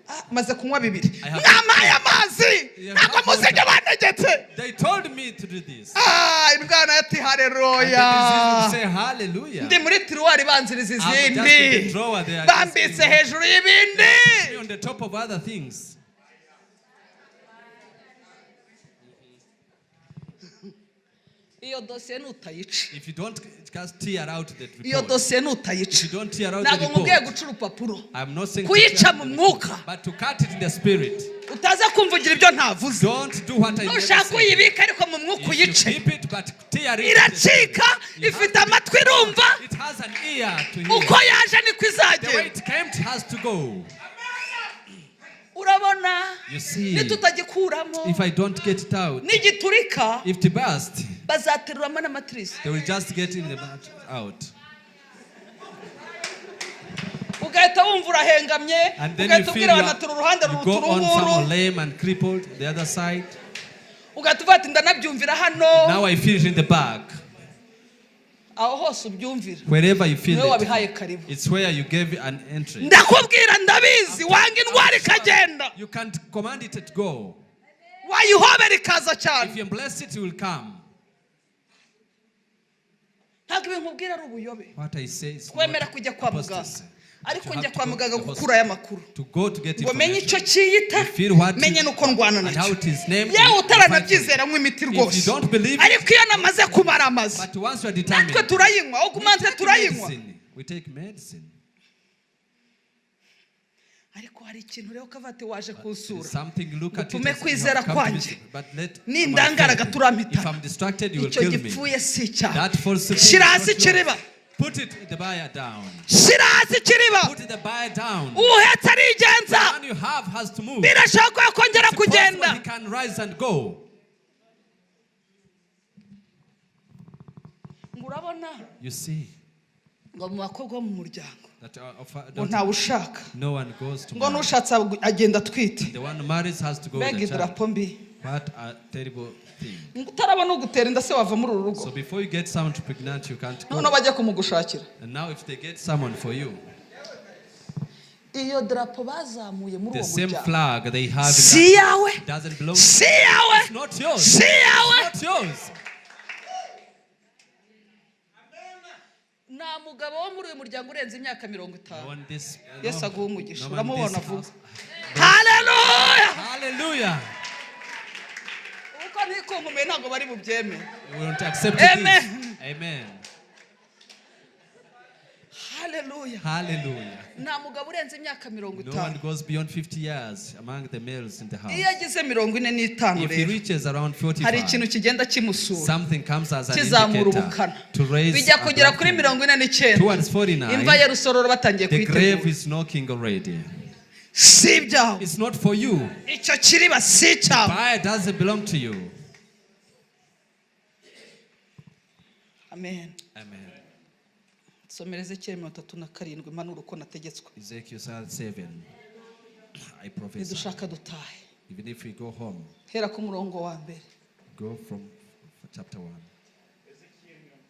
Ah, maze kunywa bibiri, I have- mwampaye amazi, Yeah, ntabwo have muzi ibyo water. bantegetse. They told me to do this. Ah, indwara ati And the haleluya. disease will say hallelujah. Ndi muri tiruwari banziriza I'm just in izindi, the drawer there. Just bambitse in- hejuru y'ibindi. me on the top of other things. Iyo dosiye nutayica, If you don't just tear out the iyo report, dosiye if nutayica, you don't tear out the ntabwo nkubwiye report, guca urupapuro, I'm not saying to kuyica tear mu out the report, mwuka. but to cut it in the spirit. Utaza kumvugira ibyo ntavuze. Don't do what I never Nushaka said. uyibika ariko mu mwuka If you uyice. keep it, but tear it in the spirit. Iracika, ifite amatwi irumva. It has an ear to hear. Uko yaje niko The way izagenda. it came, it has to go. Urabona, You see, nitutagikuramo, if I don't get it out, nigiturika, if it bursts, bazateruramo n'amatirisi. they will just get in the mat out. Ugahita wumva urahengamye, And then you ugahita feel ubwira you, abantu ati uru ruhande you ruruta go on uru nguru, some lame and crippled, the other side. ugahita uvuga ati ndanabyumvira hano. Now I feel it in the back. Aho hose ubyumvira, Wherever you feel niwe it, wabihaye karibu. it's where you gave an entry. Ndakubwira ndabizi, wanga indwara ikagenda, You can't command it to go. wayihobera ikaza cyane. If you bless it, it will come. Ntabwo ibintu nkubwira ari ubuyobe. What I say is Twemera not kujya kwa muganga, apostasy. ariko You have njya to kwa go muganga to the gukura aya makuru, To go to get ngo menye icyo information. cyiyita, You feel what menye n'uko ndwana and how nacyo. it is named. Yewe you fight for it. utaranabyizera nywa imiti If rwose, you don't believe it, ariko iyo namaze kumara amazi, but once you are determined, natwe turayinywa, aho we kumanze take turayinywa. medicine. We take medicine. Ariko hari ikintu rero ukavuga ati waje There kunsura, is something, look at it Utume as you kwizera have come to kwanjye. visit, but let Nindangara my faith- gaturamita. If I'm distracted, you will Icyo kill me. gipfuye si icyaha. That false thing Shyira is hasi not yours. ikiriba. Put it the buyer down. Shyira hasi ikiriba. Put the buyer down. Uhetse arigenza. The one you have has to move. Birashoboka ko yakongera It's possible kugenda. he can rise and go. Ngo urabona, You see ngo mu bakobwa bo mu muryango, that of our ngo daughter, ntawe ushaka, no one goes to ngo marry. n'ushatse agenda atwite. The one who marries has to go with Mbega the child. idarapo mbi. What a terrible thing. Ngo utarabona ugutera inda se wava muri uru rugo? So before you get someone to pregnant, you can't Noneho go. bajya kumugushakira. And now if they get someone for you, Iyo darapo bazamuye muri the uwo same muryango flag they have in si that iyawe, doesn't belong. si iyawe, It's not yours. si iyawe. It's not yours. Nta mugabo wo muri uyu muryango urenze imyaka mirongo No itanu. one this, Yesu no, aguhe umugisha. no one in Uramubona this vuba. house. Haleluya. Hallelujah. Uko ntikunkumeye ntabwo bari bubyemere. You won't accept Amen. this. Amen. Haleluya. Hallelujah. Nta mugabo urenze imyaka mirongo No one itanu. goes beyond 50 years among the males in the house. Iyo ageze 45 If he rero, reaches around hari ikintu 45, kigenda kimusura, something comes as an kizamura indicator ubukana, to raise bijya a kugera kuri black 49, Towards 49, imva ya Rusororo batangiye the grave kuyitegura. is knocking already. Si ibyawe. It's not for you. Icyo kiriba si icyawe. Fire doesn't belong to you. Amen. Amen. Somera Ezekiyeli 37, impanuro uko nategetswe. Ezekiel 7. I prophesy. Nidushaka dutahe. Even if we go home, Hera ku murongo wa mbere. Go from chapter 1.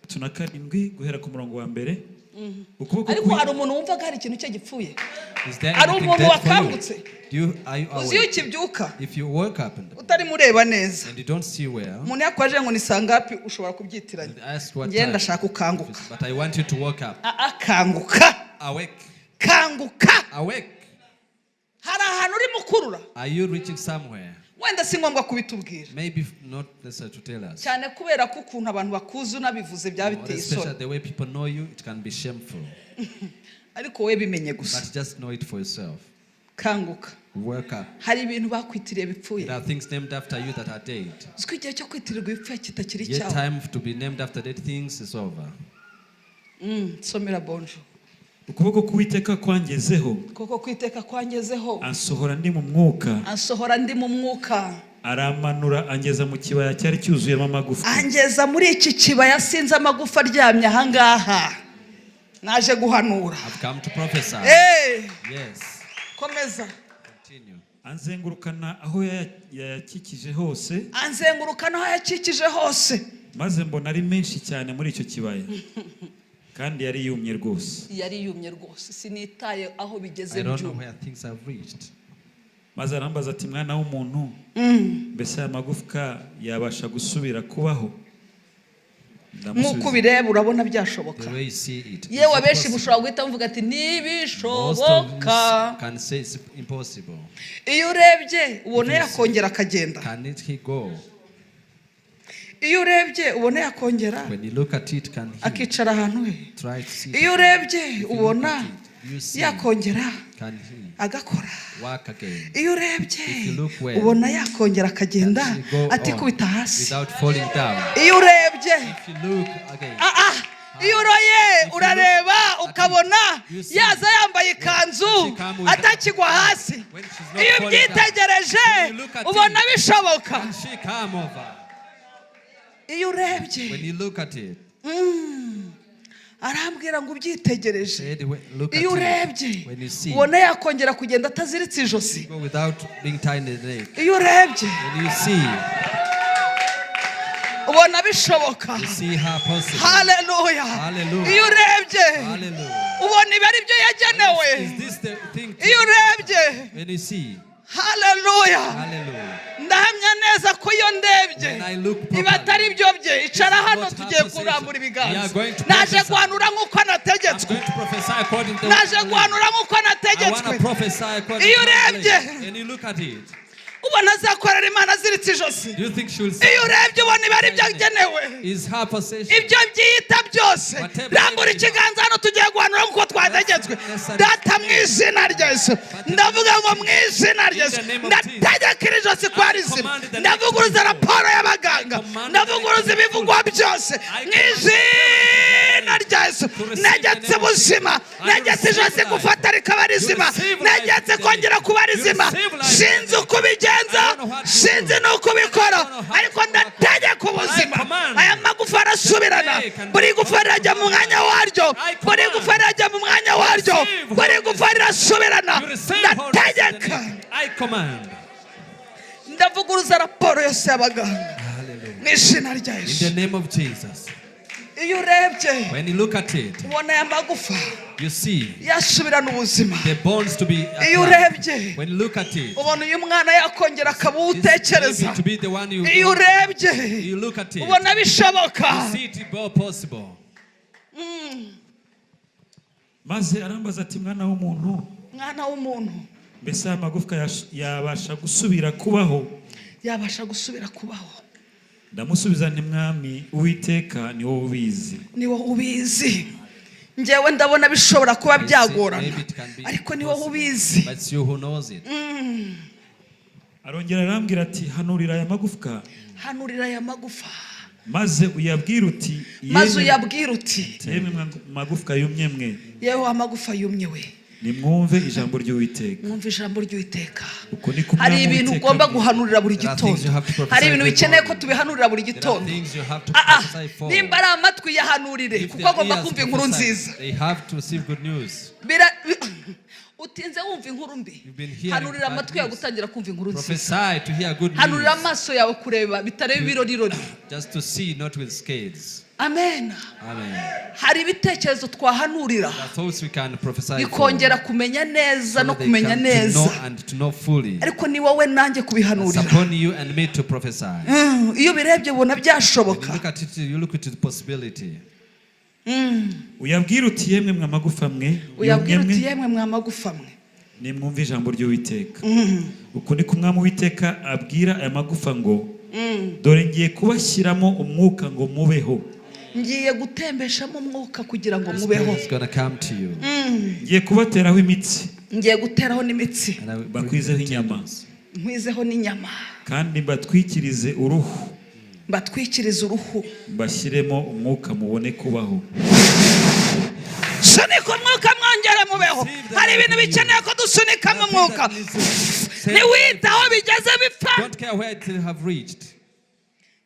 37 guhera ku murongo wa mbere. Ukuboko Ariko kwi- hari umuntu wumvaga hari ikintu cye gipfuye? Is there Hari anything umuntu dead for you? wakangutse? Do you are you Uzi iyo awake? ukibyuka If you wake up and, utarimo ureba neza, and you don't see well, umuntu yakwaje ngo ni sangapi, ushobora kubyitiranya. and ask what Ngenda time. ndashaka ukanguka. But I want you to wake up. Akanguka. Awake. Kanguka. Awake. Hari ahantu urimo ukurura. Are you reaching somewhere? Wenda si ngombwa kubitubwira Maybe not necessary to tell us. cyane, kubera ko ukuntu abantu bakuzi unabivuze byaba Or biteye especially isoni. the way people know you, it can be shameful. Ariko wowe bimenye gusa. But just know it for yourself. Kanguka. Wake up. Hari ibintu bakwitiriye bipfuye. There are things named after you that are dead. Uzi ko igihe cyo kwitirirwa ibipfuye kitakiri Yet icyawe? time to be named after dead things is over. Somera bonjo. Ukuboko k'Uwiteka kwangezeho, Kuko kwiteka kwangezeho, ansohora ndi mu mwuka, ansohora ndi mu mwuka, aramanura angeza mu kibaya cyari cyuzuyemo amagufwa. Angeza muri iki kibaya, sinzi amagufa aryamye ahangaha, naje guhanura. I've come to prophesy. Eh, Yes. komeza. Continue. Anzengurukana aho yayakikije hose, Anzenguruka n'aho yakikije hose. Maze mbona ari menshi cyane muri icyo kibaya, kandi yari yumye rwose. Yari yumye rwose. Sinitaye aho bigeze I don't know byumye. where things have reached. Maze arambaza ati: "Mwana w'umuntu, mbese aya magufwa yabasha gusubira kubaho?" Nk'uko Ndamusubiza ubireba, urabona byashoboka? The way you see it. Is Yewe, it abenshi possible? mushobora guhita muvuga ati Most of ntibishoboka. us can say it's impossible. Iyo urebye ubona yakongera akagenda? Can it he go? Iyo urebye ubona yakongera When you look at it, can he akicara ahantu he? try to see? Iyo urebye If you look ubona at it, you see. yakongera Can he agakora? work again? Iyo urebye If you look well, ubona yakongera akagenda Can she go on atikubita hasi? without falling down? Iyo urebye, If you look again, ah, ah, iyo uroye urareba ukabona You see. yaza yambaye ikanzu She come with- atakigwa hasi? When she's not Iyo falling down, ubyitegereje when you look at ubona it, bishoboka? can she come over? Iyo urebye, When you look at it, arambwira ngo ubyitegereje, said, look at iyo it. urebye When you see, ubona yakongera kugenda ataziritse ijosi? Go without being tied in the neck. Iyo urebye When you see, ubona bishoboka? You see her possible. Haleluya. Hallelujah. Iyo urebye Hallelujah. ubona ibi ari byo yagenewe? Is this the thing? Iyo urebye, When you see, haleluya, hallelujah. ndahamya neza ko iyo ndebye When I look iba atari properly, byo bye. Icara hano, not her tugiye position. kurambura We ibiganza. are going to Naje prophesy. guhanura nk'uko I'm nategetswe. going to prophesy according to Naje what I believe. guhanura nk'uko I want nategetswe. to prophesy according Iyo to what I urebye, believe. And you look at it. ubona azakorera Imana aziritse ijosi? Do you think she will say, Iyo urebye ubona ibi ari byo agenewe? Is her possession? Ibyo byiyita byose, Whatever rambura it is. ikiganza hano, tugiye guhanura nk'uko twategetswe. Data, mu izina rya Yesu, ndavuga ngo mu izina rya Yesu, ndategeka iri josi kwa rizima, ndavuguruza raporo y'abaganga, ndavuguruza ibivugwa byose mu izina rya Yesu. Negetse ubuzima, negetse ijosi gufata rikaba rizima, negetse kongera kuba rizima. Sinzi uko ubigenza, sinzi n'uko ubikora, ariko ndategeka ubuzima. Aya magufa arasubirana, buri gufa rirajya mu mwanya waryo, buri gufa rirajya mu mwanya waryo, buri gufa rirasubirana. You receive wholeness in the Ndategeka. name. I command. Ndavuguruza raporo yose y'abaganga Hallelujah. mu izina rya In Yesu. the name of Jesus. Iyo urebye When you look at it, ubona aya magufa you see yasubirana ubuzima? the bones to be Iyo applied. urebye When you look at it, ubona uyu mwana yakongera akaba uwo this utekereza? baby to be the one you, Iyo urebye you look at it, ubona bishoboka? you see it all possible. Maze arambaza ati: "Mwana w'umuntu, Mwana w'umuntu, mbese aya magufwa yabasha gusubira kubaho?" Yabasha gusubira kubaho? Ndamusubiza nti: "Mwami Uwiteka, ni wowe ubizi." Ni wowe ubizi. Njyewe ndabona bishobora kuba I say, byagorana, maybe it can be ariko ni wowe possible, ubizi. but it's you who knows it. Arongera arambwira ati: "Hanurira aya magufwa, Hanurira aya magufa, maze uyabwire uti: maze uyabwire uti: Yemwe magufwa yumye mwe, Yewe amagufa yumye we, nimwumve ijambo ry'Uwiteka. Mwumve ijambo ry'Uwiteka." Uko niko Hari Umwami ibintu Uwiteka ugomba abwira. guhanurira buri There are gitondo. things you have to prophesy Hari ibintu every bikeneye ko morning. tubihanurira buri There are gitondo. things you have to Ah, ah, prophesy for. nimba ari amatwi, yahanurire, If kuko their agomba ears kumva inkuru prophesy, nziza. they have to receive good news. Utinze wumva inkuru mbi. You've been hearing Hanurira bad amatwi yawe news. gutangira kumva inkuru nziza. Prophesy to hear good Hanurira news. amaso yawe kureba bitareba ibirorirori. Just to see, not with scales. Amen. Amen. Hari ibitekerezo twahanurira There are thoughts we can prophesy for, bikongera kumenya neza so no that they kumenya come to neza. know and to know fully. Ariko ni wowe nanjye It's kubihanurira. upon you and me to prophesy. Iyo ubirebye ubona When you byashoboka. look at it, you look at the possibility. Uyabwire uti: 'Yemwe mwa magufa mwe Uyabwira yumye uti: mwe, 'Yemwe mwa magufa mwe, nimwumve ijambo ry'Uwiteka. Uku niko Umwami Uwiteka abwira aya magufa ngo: Dore ngiye kubashyiramo umwuka ngo mubeho. Ngiye gutembeshamo umwuka kugira ngo The mubeho. Spirit is going to come to you. Ngiye kubateraho imitsi, Ngiye guteraho n'imitsi, And I will bring bakwizeho the inyama, tendons. nkwizeho n'inyama, kandi mbatwikirize uruhu, mbatwikirize uruhu." mbashyiremo umwuka mubone kubaho." Sunika umwuka mwongere mubeho. Hari ibintu bikeneye ko dusunikamo umwuka. Ntiwite aho bigeze bipfa. Don't care where it have reached.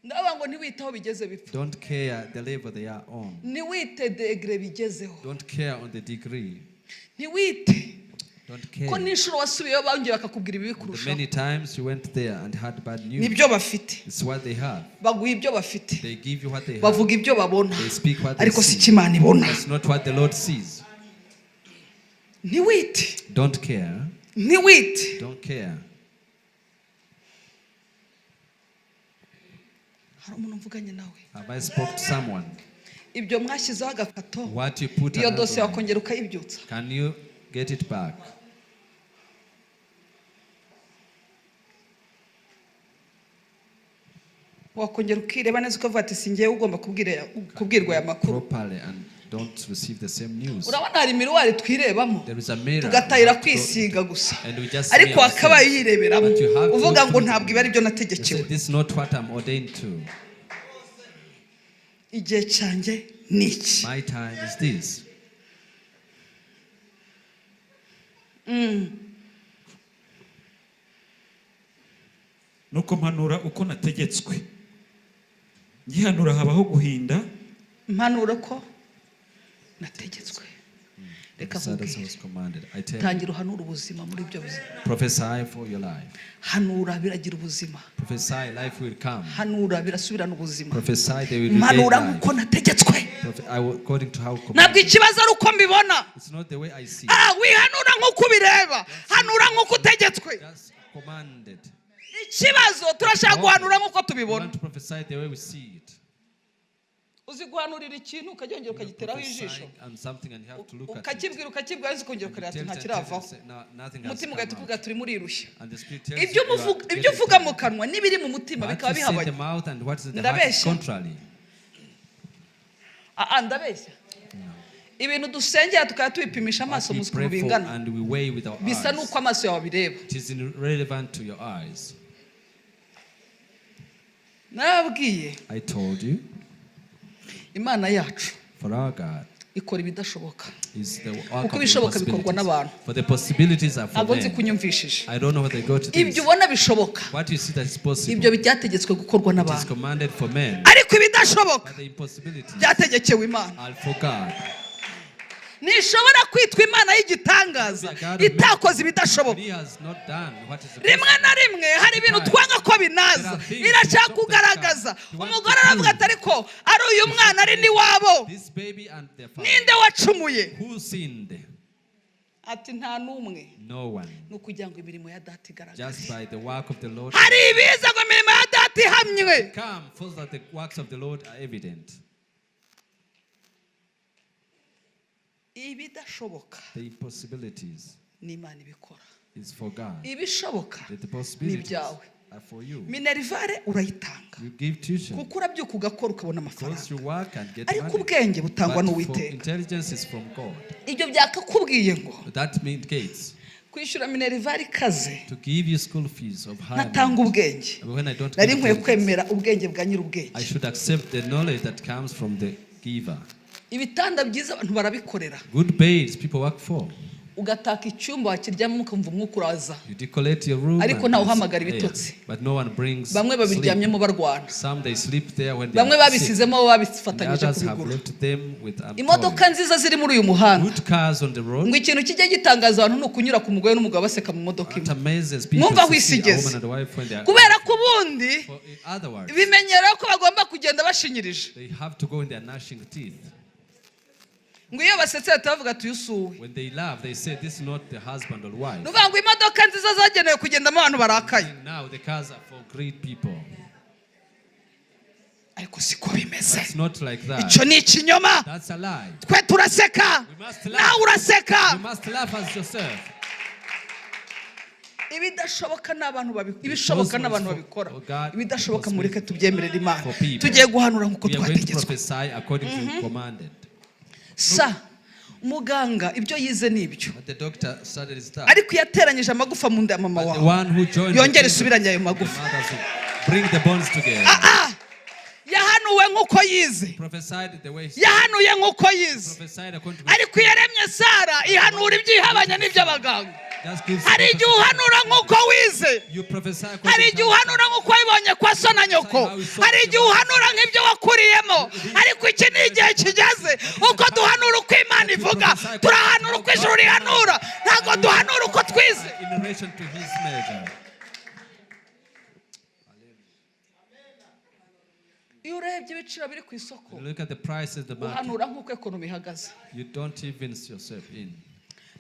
Ndavuga ngo ntiwite aho bigeze bipfa. Don't care the level they are on. Ntiwite degré bigezeho. Don't care on the degree. Ntiwite Don't ko care. n'inshuro wasubiyeyo bongeye bakakubwira ibibi The kurushaho. many times you went there and had bad news. Nibyo bafite. It's what they have. Baguha ibyo bafite. They give you what they have. Bavuga ibyo babona, They speak what they ariko si see. icyo Imana ibona. That's not what the Lord sees. Ntiwite. Don't care. Ntiwite. Don't care. Hari umuntu mvuganye nawe? Have I spoke to someone? Ibyo mwashyizeho agakato, What you put iyo an dosiye outline, wakongera ukayibyutsa? can you get it back? Wakongera ukireba neza ukavuga ati: "Si ngewe ugomba kubwirwa aya makuru"? Properly and don't receive the same news. Urabona hari miroir twirebamo, There is a mirror. tugatahira We have to go kwisiga gusa, and we just ariko smear wakabaye ourselves. uyireberamo But you have to uvuga look ngo through ntabwo ibi ari byo You say, nategekewe. "This is not what I'm ordained to." Igihe cyanjye ni iki. My time is this. Nuko mpanura uko nategetswe. Ngihanura habaho guhinda, Mpanura ko nategetswe. Reka Said as I nkubwire. was commanded. I tell you, Tangira uhanura ubuzima muri ibyo buzima. Prophesy for your life. Hanura biragira ubuzima. Prophesy, life will come. Hanura birasubirana ubuzima. Prophesy, they will regain Mpanura life. nk'uko nategetswe. According to how Ntabwo commanded. ikibazo ari uko mbibona. It's not the way I see. Ah, wihanura nk'uko ubireba, hanura nk'uko utegetswe. Just commanded. Ikibazo turashaka guhanura nk'uko We tubibona. want to prophesy the way we see it. Uzi guhanurira ikintu ukagenda ukagiteraho ijisho, Prophesying on something and you have to look at it. ukakibwira ukakibwira, ariko ukongera And ukareba ati you tell it and tell it ntakiravaho. and say, "No, nothing has Umutima come ugahita out." ukuvuga turi murirushya. And the Spirit tells Ibyo you, you are muvuga, ibyo getting uvuga mu tired. kanwa n'ibiri mu mutima What bikaba you say in the bihabanye. mouth and what is in the heart is Ndabeshya. contrary. Ah, ah, ndabeshya? Ibintu dusengera tukaba tubipimisha What amaso we muzi ukuntu pray for bingana, and we weigh with our bisa eyes. n'uko amaso yawe abireba. It is irrelevant to your eyes. Narababwiye, I told you, Imana yacu for our God ikora ibidashoboka, is the work kuko of the ibishoboka bikorwa impossibilities. n'abantu. For the possibilities are for Ntabwo nzi men. kunyumvishije. I don't know where they go to this. Ibyo ubona bishoboka, What you see that is possible, ibyo byategetswe gukorwa it is n'abantu, commanded for men. ariko ibidashoboka But the impossibilities byategekewe Imana. are for God. Ntishobora kwitwa Imana y'igitangaza itakoze ibidashoboka. He has not done what is Rimwe na rimwe hari ibintu twanga ko binaza, irashaka kugaragaza. Umugore aravuga ati: "Ariko ari uyu mwana, ari n'iwabo, This baby and their father. ninde wacumuye?" Who sinned? Ati: "Nta n'umwe." No one. Ni ukugira ngo imirimo ya Data igaragare. Just by the work of the Lord. Hari ibiza ngo imirimo ya Data ihamywe. Come, for that the works of the Lord are evident. Ibidashoboka The impossibilities ni Imana ibikora. is for God. Ibishoboka The ni possibilities ibyawe. are for you. Minerivare urayitanga You give tuition kuko urabyuka ugakora ukabona because you amafaranga, work and get ariko money. ubwenge butangwa But for n'Uwiteka. intelligence is from God. Ibyo byakakubwiye ngo That indicates kwishyura minerivare ikaze to give you school fees of high ntatanga amount. ubwenge, When I don't nari give nkwiye intelligence, kwemera ubwenge bwa nyir'ubwenge. I should accept the knowledge that comes from the giver. Ibitanda byiza abantu barabikorera. Good beds people work for. Ugataka icyumba wakiryamamo ukumva umwuka uraza, You decorate your room ariko and ntawe there's uhamagara air, ibitotsi. but no one brings Bamwe sleep. babiryamyemo barwana, Some they sleep there when they bamwe are sick. babisizemo And babifatanyije others have kubigura. left them with Imodoka employment. nziza ziri muri uyu muhanda, Good cars on the road. ngo ikintu kijya gitangaza abantu ni ukunyura ku mugore n'umugabo baseka mu modoka What imwe. amazes people Mwumva aho to isi see a igeze. woman and a wife when they are Kubera ko ubundi For in other words, bimenyera ko bagomba kugenda bashinyirije, they have to go in their gnashing teeth. Ngo iyo basetse bahita bavuga ati usuwe. When they laugh, they say this is not the husband or wife. Ni ukuvuga ngo imodoka nziza zagenewe kugendamo abantu barakaye, Now the cars are for great people. Ariko siko bimeze. It's not like that. Icyo ni ikinyoma. That's a lie. Twe turaseka, We must laugh. nawe uraseka. You must laugh as yourself. Ibidashoboka n'abantu babikora, ibishoboka n'abantu babikora, For God, ibidashoboka mureke tubyemerere Imana. For people. Tugiye guhanura nk'uko We are going to twategetswe. prophesy according to commanded. Sa muganga ibyo yize ni ibyo, But the doctor started his task. ariko iyo ateranyije amagufa mu nda ya mama But the wawe, one who joined yongere the isubiranye ayo the magufa. mothers will bring the bones together. Yahanuwe nk'uko yize. Prophesied the way he Yahanuye nk'uko yize, prophesied according to ariko iyo yaremye Sara ihanura ibyihabanya n'iby'abaganga. Just gives Hari igihe uhanura nk'uko wize, You prophesy according hari to igihe uhanura nk'uko wabibonye kwa so na nyoko, hari igihe uhanura nk'ibyo wakuriyemo, ariko iki ni igihe kigeze uko duhanura uko Imana ivuga. Turahanura uko ijuru rihanura, ntabwo duhanura uko twize. In relation to his measure. Iyo urebye ibiciro biri ku isoko, You look at the prices of the market. uhanura nk'uko economy ihagaze. You don't even yourself in.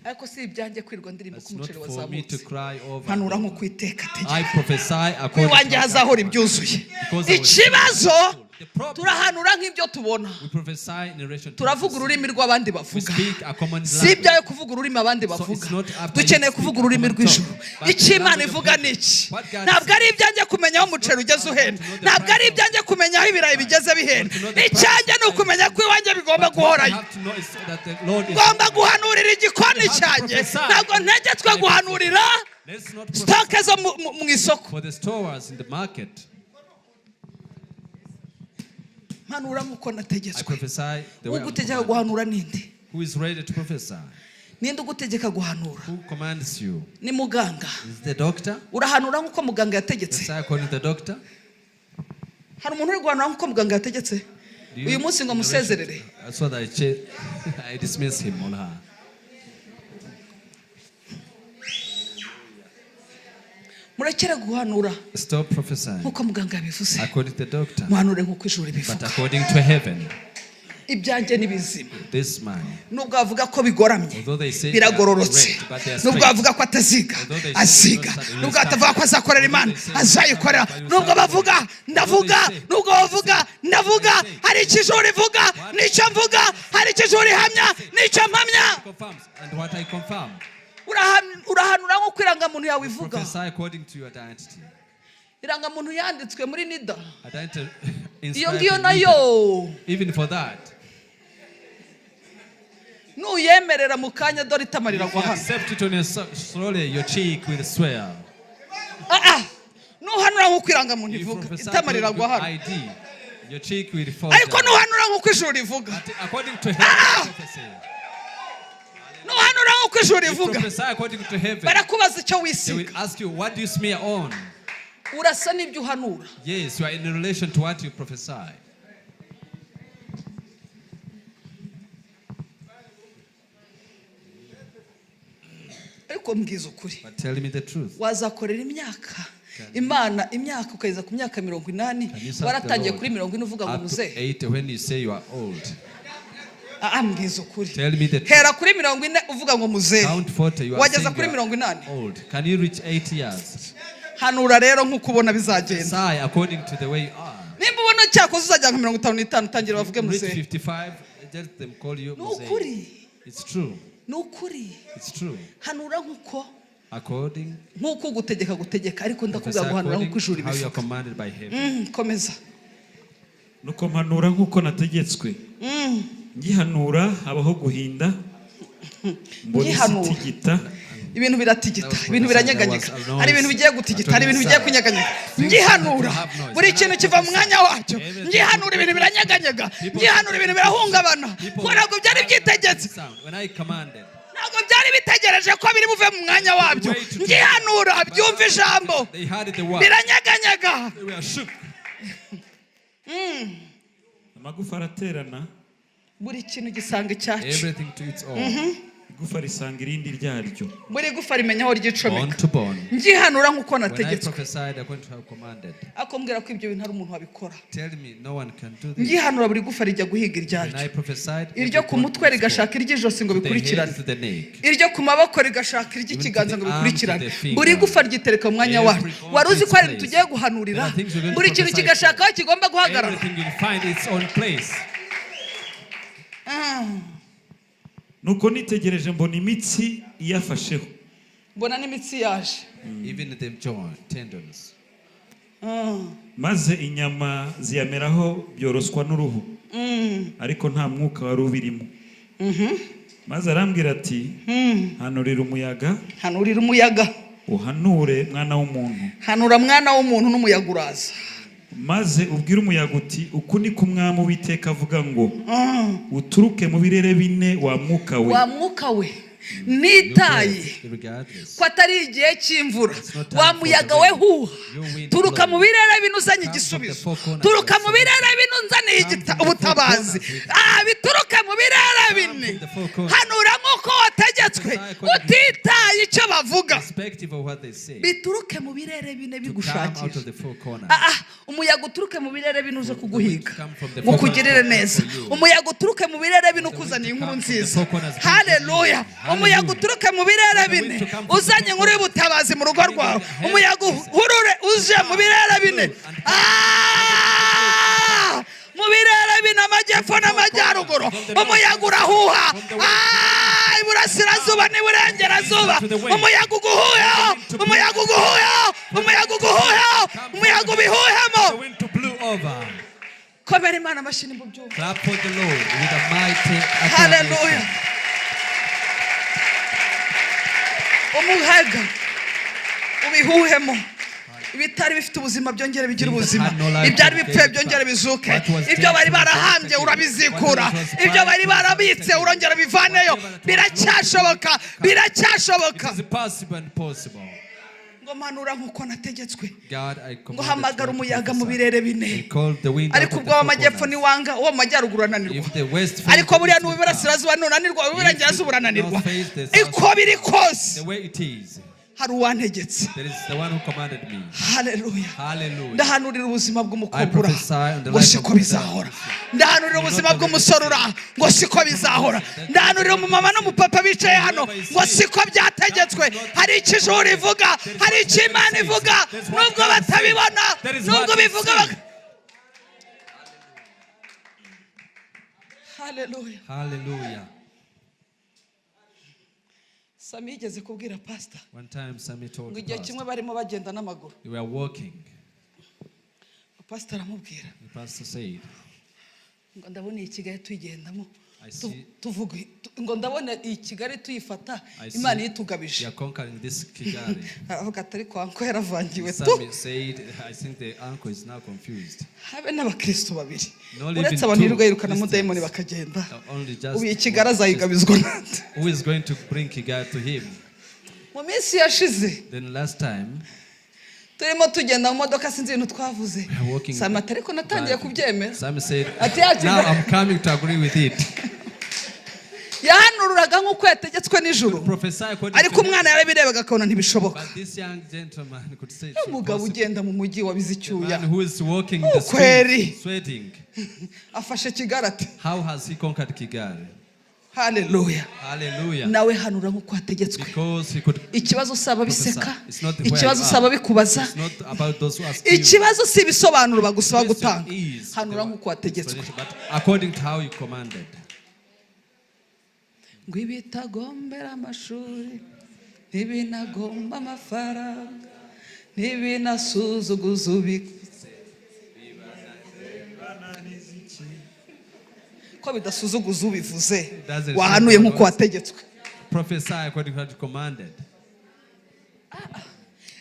Ariko si ibyanjye kwirirwa ndirimba ko It's not umuceri for me to wazamutse. cry over. Mpanura nk'uko Uwiteka ategeka. I prophesy Ku according iwanjye to hazahora ibyuzuye. Because I was- Ikibazo, The problem, turahanura nk'ibyo tubona, we prophesy in relation to turavuga ururimi rw'abandi We bavuga. speak a common Si language. ibyawe kuvuga ururimi abandi So bavuga, it's not after dukeneye you speak kuvuga a ururimi common rw'ijuru. tongue, but Icyo the Imana language of ivuga heaven. ni iki? What God Ntabwo says. ari ibyanjye kumenya aho umuceri ugeze uhenda, to know the ntabwo ari price of- ibyanjye kumenya aho ibirayi bigeze bihenda. But to know the price Icyanjye of ni ukumenya ko iwanjye bigomba But what you guhorayo. have to know is that the Lord is. Ngomba guhanurira igikoni You have to cyanjye, prophesy. ntabwo ntegetswe guhanurira Let's not prophesy stock zo mu isoko. for the stores in the market. Mpanura nk'uko I nategetswe. prophesy the way I'm Ugutegeka commanded. guhanura ninde? Who is ready to prophesy? Ninde ugutegeka guhanura? Who commands you? Ni muganga. Is the doctor? Urahanura nk'uko muganga yategetse. Prophesy according to the doctor? Hari umuntu uri guhanura nk'uko muganga yategetse? Do you- Uyu munsi ngo in relation to- musezerere. That's what I dismiss him on her. Murekere guhanura Stop prophesying nk'uko muganga yabivuze, according to the doctor, muhanure nk'uko ijuru but ribivuga. according to heaven. Ibyanjye ni bizima, This man, nubwo bavuga ko bigoramye, although they say they are biragororotse. correct, but they are Nubwo straight. bavuga ko ataziga, Although they say aziga. they don't study, Nubwo batavuga ko azakorera Imana, Although they say azayikorera. they don't Nubwo study, bavuga ndavuga, Although they say- nubwo bavuga ndavuga. They say- Hari icyo ijuru rivuga nicyo mvuga, hari icyo ijuru rihamya nicyo mpamya. Confirms, and what I confirm, Urahanura nk'uko irangamuntu yawe ivuga. prophesy according to your identity. Irangamuntu yanditswe muri NIDA, Identity iyo inscribed ngiyo in nayo Eden. Even for that, nuyemerera mu kanya dore itama if you riragwa hano. accept it on your slowly, your cheek will swell. Ah, ah. Nuhanura nk'uko irangamuntu If you ivuga, prophesy itama according to riragwa hano. ID, your cheek will fall Ariko down. nuhanura nk'uko ijuru rivuga, But according to heaven, prophecy, nuhanura nk'uko ijuru you rivuga, prophesy according to heaven. barakubaza icyo They will wisiga. ask you, what do you smear on? Urasa n'ibyo uhanura. Yes, you are in relation to what you prophesy. Ariko mbwiza ukuri, But tell me the truth. wazakorera imyaka Imana imyaka ukageza ku myaka 80, Can you serve the waratangiye Lord kuri 40 uvuga ngo up to muzehe? 80 when you say you are old? Ah, mbwiza ukuri, Tell me the truth. hera kuri 40 uvuga ngo muzehe, Count 40, you are wageza saying kuri you are 80. old. Can you reach 80 years? Hanura rero nk'uko ubona bizagenda. Sigh according to the way you are. Nimba ubona cyakoze uzajya nka 55, tangira bavuge Reach muzehe. 55, let them call you Ni Mzee. ukuri. It's true. Ni ukuri. It's true. Hanura nk'uko According nk'uko ugutegeka gutegeka, ariko prophesy ndakubwira guhanura according nk'uko ijuru to how you are ribivuga. commanded by heaven. Komeza. Nuko mpanura nk'uko nategetswe, ngihanura habaho guhinda, mbona isi Ngihanura. itigita. Ibintu biratigita, ibintu biranyeganyega, hari ibintu bigiye gutigita, hari ibintu bigiye kunyeganyega. Ngihanura buri kintu kiva mu mwanya wacyo. Ngihanura ibintu biranyeganyega, ngihanura ibintu birahungabana, kuko ntabwo byari byitegetse. Sound. When I commanded, Ntabwo byari bitegereje ko biri buve mu mwanya wabyo. Ngihanura byumva ijambo, they heard the word. biranyeganyega. They were shook. Amagufa araterana, Buri kintu gisanga icyacu. Everything to its own. Igufa risanga irindi ryaryo. Buri gufa rimenya aho Bone ryicomeka. to bone. Ngihanura nk'uko When I nategetswe. prophesied according to how commanded, Akambwira ko ibyo bintu hari umuntu wabikora. tell me no one can do this. Ngihanura buri gufa rijya guhiga When iryaryo, I prophesied, iryo every ku bone mutwe to its rigashaka bone, iry'ijosi ngo to the head bikurikirane, to the neck. Iryo ku maboko rigashaka iry'ikiganza ngo Even to the arm, bikurikirane. to the finger. Buri gufa ryitereka mu mwanya waryo. Every bone Wari to uzi its ko hari ibintu place. tugiye guhanurira, There are things we're going to buri kintu prophesy kigashaka for. aho kigomba guhagarara. Everything will find its own place. Nuko nitegereje mbona imitsi iyafasheho. Mbona n'imitsi yaje. Even the joint, tendons. Maze inyama ziyameraho, byoroswa n'uruhu, ariko nta mwuka wari ubirimo. Maze arambwira ati: "Hanurira umuyaga." Hanurira umuyaga. "Uhanure, mwana w'umuntu." Hanura mwana w'umuntu, n'umuyaga uraza. "Maze ubwire umuyaga uti: 'Uku ni ko Umwami Uwiteka avuga ngo: Uturuke mu birere bine, wa mwuka we.'" Wa mwuka we, nitaye Regardless. ko atari igihe cy'imvura, not time wa for muyaga the we, rain. huha, You wind turuka blow. mu birere bine uzanye Come from the igisubizo, four corners turuka of mu the birere bine unzaniye Come from the four ubutabazi. corners. Ah, bituruke mu birere bine. From the four corners. Hanura nk'uko wategetswe, Prophesy according to- utitaye icyo bavuga. Irrespective of what they say. Bituruke mu birere bine To come out of bigushakisha. the four corners. Ah, ah, umuyaga uturuke mu birere bine uze kuguhiga come from the ngo four ukugirire corners neza. for you. Umuyaga uturuke mu birere bine The wind ukuzaniye to inkuru come from the nziza. four corners brings Haleluya. good news. Umuyaga Hallelujah. uturuke mu birere The wind bine to come from the uzanye four inkuru corners. y'ubutabazi mu rugo rwawe. Bringing Umuyaga help. uhurure uje mu birere bine. Ah! Mu birere bine, amajyepfo n'amajyaruguru, umuyaga urahuha. Ah, iburasirazuba n'iburengerazuba, umuyaga uguhuyeho, umuyaga uguhuyeho, umuyaga uguhuyeho, umuyaga ubihuhemo. The wind to blow over. Komera Imana amashyi mu byumva. Clap for the Lord with a mighty Haleluya. acclamation. Umuyaga ubihuhemo, ibitari bifite ubuzima byongere bigira ubuzima, ibyari bipfuye byongere bizuke, ibyo bari barahambye urabizikura, ibyo bari barabitse urongera bivaneyo. Biracyashoboka, biracyashoboka. It is possible and possible. Ngo mpanura nk'uko nategetswe, God, I ngo commanded hamagara you to umuyaga mu prophesy. birere bine. He called the wind out Ariko of ubwo the four w'amajyepfo corners. niwanga, uwo mu majyaruguru urananirwa. If the west face Ariko the buriya east will n'uw'iburasirazuba nunanirwa, uw'iburengerazuba urananirwa. North face, the south Iko biri kose, come. The way it is, hari uwantegetse. there is the one who commanded me. Haleluya. Hallelujah. Ndahanurira ubuzima I bw'umukobwa prophesy on the ngo life siko of bizahora. Ndahanurira ubuzima bw'umusore uraha ngo siko bizahora. Ndahanurira umumama n'umupapa bicaye hano ngo siko byategetswe. Hari icyo ijuru rivuga, hari icyo Imana ivuga, nubwo batabibona, nubwo bivuga Haleluya. Hallelujah. Sami yigeze kubwira pasita One time Sammy told ngo the igihe pastor, kimwe barimo bagenda n'amaguru, they were walking. Pasita aramubwira The pastor said, ngo ndabona iyi Kigali tuyigendamo, I see- tuvuga ngo ndabona iyi Kigali tuyifata, I see Imana iyitugabije. we are conquering this Kigali. Aravuga ati ariko uncle yaravangiwe tu. Sammy said, I think the uncle is now confused. Habe n'abakristo babiri, Not even uretse abantu two yirirwa yirukanamo Christians. dayimoni bakagenda, Only just ubu iyi Kigali azayigabizwa nande? Who is going to bring Kigali to him? Mu minsi yashize Then last time, turimo tugenda mu modoka, sinzi ibintu twavuze. we were walking. Sami ati ariko natangiye driving. kubyemera. Sammy said, Ati yacu- now I'm coming to agree with it. Yahanururaga nk'uko yategetswe n'ijuru, Prophesy according ariko to umwana yarabirebaga akabona ntibishoboka. But this young gentleman could say it's Umugabo impossible. ugenda mu mujyi wabize The icyuya, man who is walking the Ukweli. street, sweating, afashe Kigali ati? How has he conquered Kigali? Haleluya. Hallelujah. Nawe hanura nk'uko wategetswe. Because he could Ikibazo si ababiseka, prophesy. It's not where ikibazo you si are. ababikubaza, It's not about those who ask you. ikibazo si ibisobanuro bagusaba Question gutanga. is Hanura the nk'uko wategetswe. explanation, but according to how you commanded. Ngo ibitagombera amashuri, ntibinagomba amafaranga, ntibinasuzuguza ubitse. Ko bidasuzuguza ubivuze, Doesn't wahanuye nk'uko wategetswe. Prophesy according to what you commanded.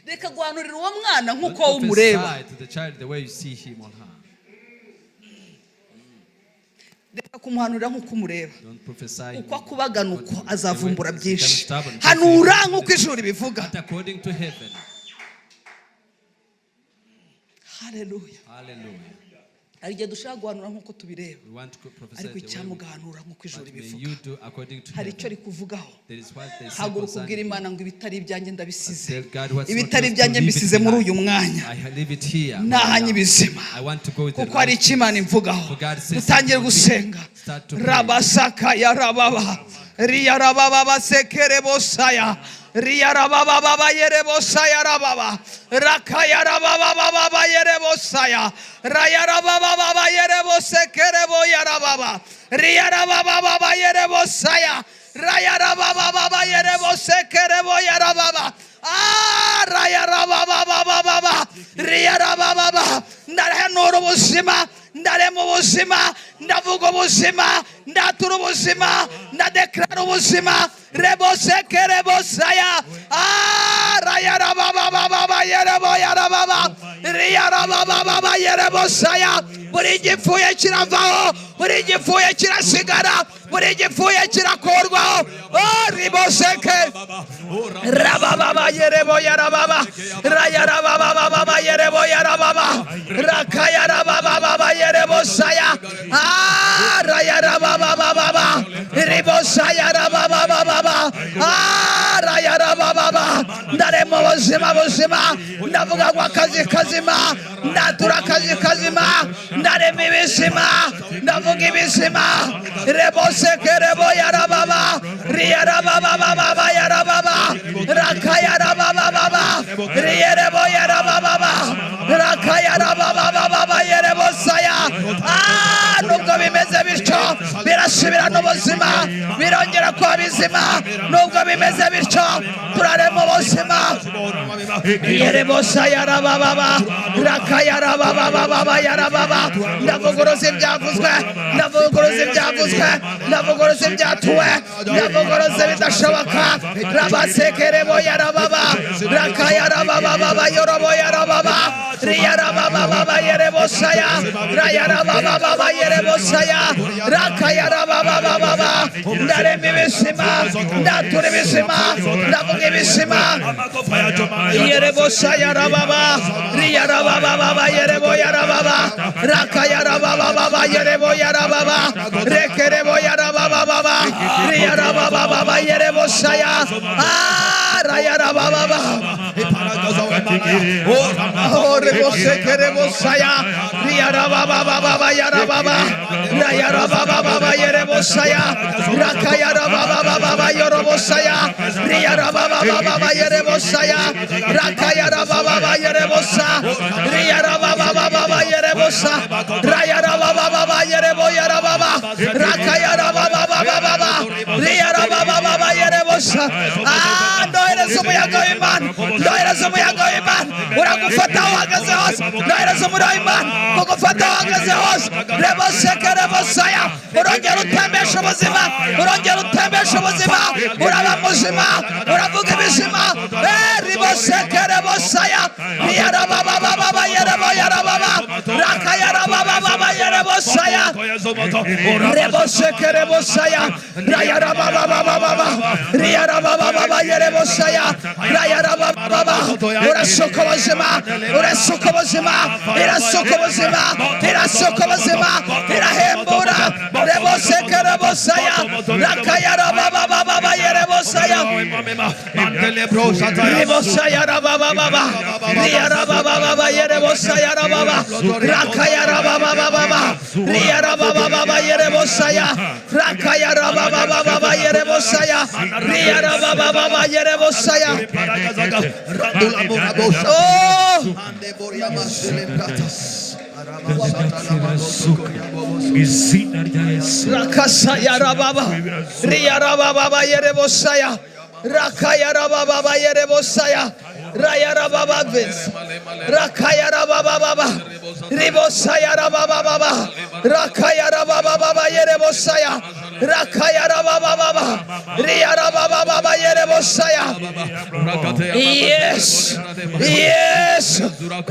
Reka guhanurira uwo mwana Don't nk'uko wowe umureba. prophesy to the child the way you see him or her. Reka kumuhanurira nk'uko umureba. Don't prophesy. Uko akubagana uko The way azavumbura he byinshi. becomes stubborn. Hanura nk'uko ijuru ribivuga. But according to heaven. Haleluya. Hallelujah. Hari igihe dushaka guhanura nk'uko tubireba, We want to prophesy ariko the way we, icyamugahanura nk'uko ijuru but may ribivuga. you do according to Hari icyo heaven. rikuvugaho. There is what they say Haguruka ubwira concerning you. Imana ngo ibitari ibyanjye ndabisize, Tell God what's not ibitari yours to ibyanjye leave it mbisize muri behind. uyu mwanya, I leave it here. nahanye ibizima, I want to go with the kuko hari right icyo Imana imvugaho. For God says Dutangire something. gusenga. Start to pray. Rabasaka ya rababa riya rababa basekere bosaya riya rababa baba yere bosaya rababa rakaya rababa baba yere bosaya raya rababa baba yere bosekere boya rababa riya rababa baba yere bosaya raya rababa baba yere bosekere boya rababa raya rababa baba baba riya rababa baba. Ndahanura ubuzima, ndarema ubuzima, ndavuga ubuzima, ndatura ubuzima, ndadeklara ubuzima. Reboseke rebosaya raya rababa baba yerebo yarababa riya rababa baba yerebosaya. Buri gipfuye kiravaho, buri gipfuye kirasigara, buri gipfuye kirakurwaho. Riboseke rababa yerebo yarababa raya rababa baba yerebo yarababa rakaya rababa baba yerebosaya raya rababa baba ribosaya rababa baba raya rababa baba. Ndarema ubuzima buzima, ndavuga ngo akazi kazima, ndatura akazi kazima, ndarema ibizima, ndavuga ibizima. Reboseke rebo yarababa riya rababa baba yarababa rakaya rababa baba riyerebo yarababa rakaya rababa baba yerebosaya. Nubwo bimeze bityo birasubira n'ubuzima, birongera kuba bizima. Nubwo bimeze bityo turarema ubuzima. Yerebosaya rababa rakaya rababa baba yarababa. Ndavuguruza ibyavuzwe, ndavuguruza ibyavuzwe, ndavuguruza ibyatuwe, ndavuguruza ibidashoboka. Rabasekerebo yarababa rakaya rababa baba yorobo yarababa riya rababa baba yerebosaya raya rababa baba yerebosaya rakaya rababa baba. Ndarema ibizima, ndatura ibizima, ndavuga ibizima. Yerebosaya rababa riya rababa baba yerebo yarababa rakaya rababa baba yerebo yarababa rekerebo yarababa baba riya rababa baba yerebosaya raya rababa baba. Rebosekerebosaya riya rababa baba yarababa raya rababa baba yerebosaya rakaya rababa baba yorobosaya riya rababa baba yerebosaya rakaya rababa baba yerebosa riya rababa baba yerebosa raya rababa baba yerebo yarababa rakaya rababa baba baba riya rababa baba yerebosa. Ndohereza umuyaga w'Imana, ndohereza umuyaga w'Imana uragufata aho uhagaze hose, ndohereza umuriro w'Imana ugufata aho uhagaze hose. Reboseke rebosaya, urongera utembesha ubuzima, urongera utembesha ubuzima, uraba muzima, uravuga ibizima. Riboseke rebosaya riya rababa baba yerebo yarababa rakaya rababa baba yerebosaya reboseke rebosaya raya rababa baba baba riya rababa baba yerebosaya raya rababa baba. Urasuka ubuzima, urasuka ubuzima, irasuka ubuzima, irasuka ubuzima, irahembura. Reboseke rebosaya rakaya rababa baba yerebosaya rebosaya rababa baba riya rababa baba yerebosaya rababa rakaya rababa baba riya rababa baba yerebosaya rakaya rababa baba yerebosaya riya rababa baba yerebosaya. Oh! Byapfuye birazuka mu izina rya Yesu. Rakasaya rababa riyarababa yerebosaya rakaya rababa yerebosaya rayarababa ves rakaya rababa ribosaya rababa rakaya rababa yerebosaya rakaya rababa riyarababa yerebosaya. Yes, yes.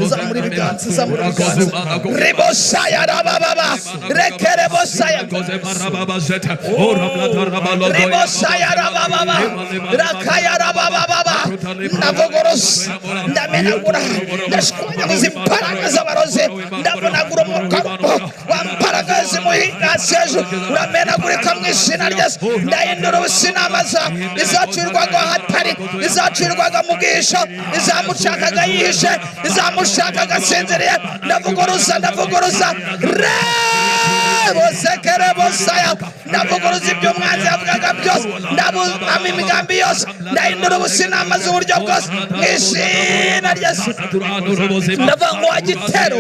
Zamuri biganza, zamuri biganza. Ribosaya rababa rekerebosaya ribosaya rababa rakaya rababa. Ndavogorosa ndamenagura ndashwanyaguza imbaraga z'abarozi ndavunagura umwuka wa mbaraga zimuhinga sejo uramenagurika mu izina rya Yesu. Ndahindura ubusinamaza izacirwaga ahatari, izacirwaga mu bwisho, izamushakaga yihishe, izamushakaga asinziriye. Ndavuguruza, ndavuguruza rebosekerebosaya. Ndavuguruza ibyo umwanzi yavugaga byose, ndabuzamo imigambi yose, ndahindura ubusinamaza uburyo bwose mu izina rya Yesu. Ndavuga ngo wa gitero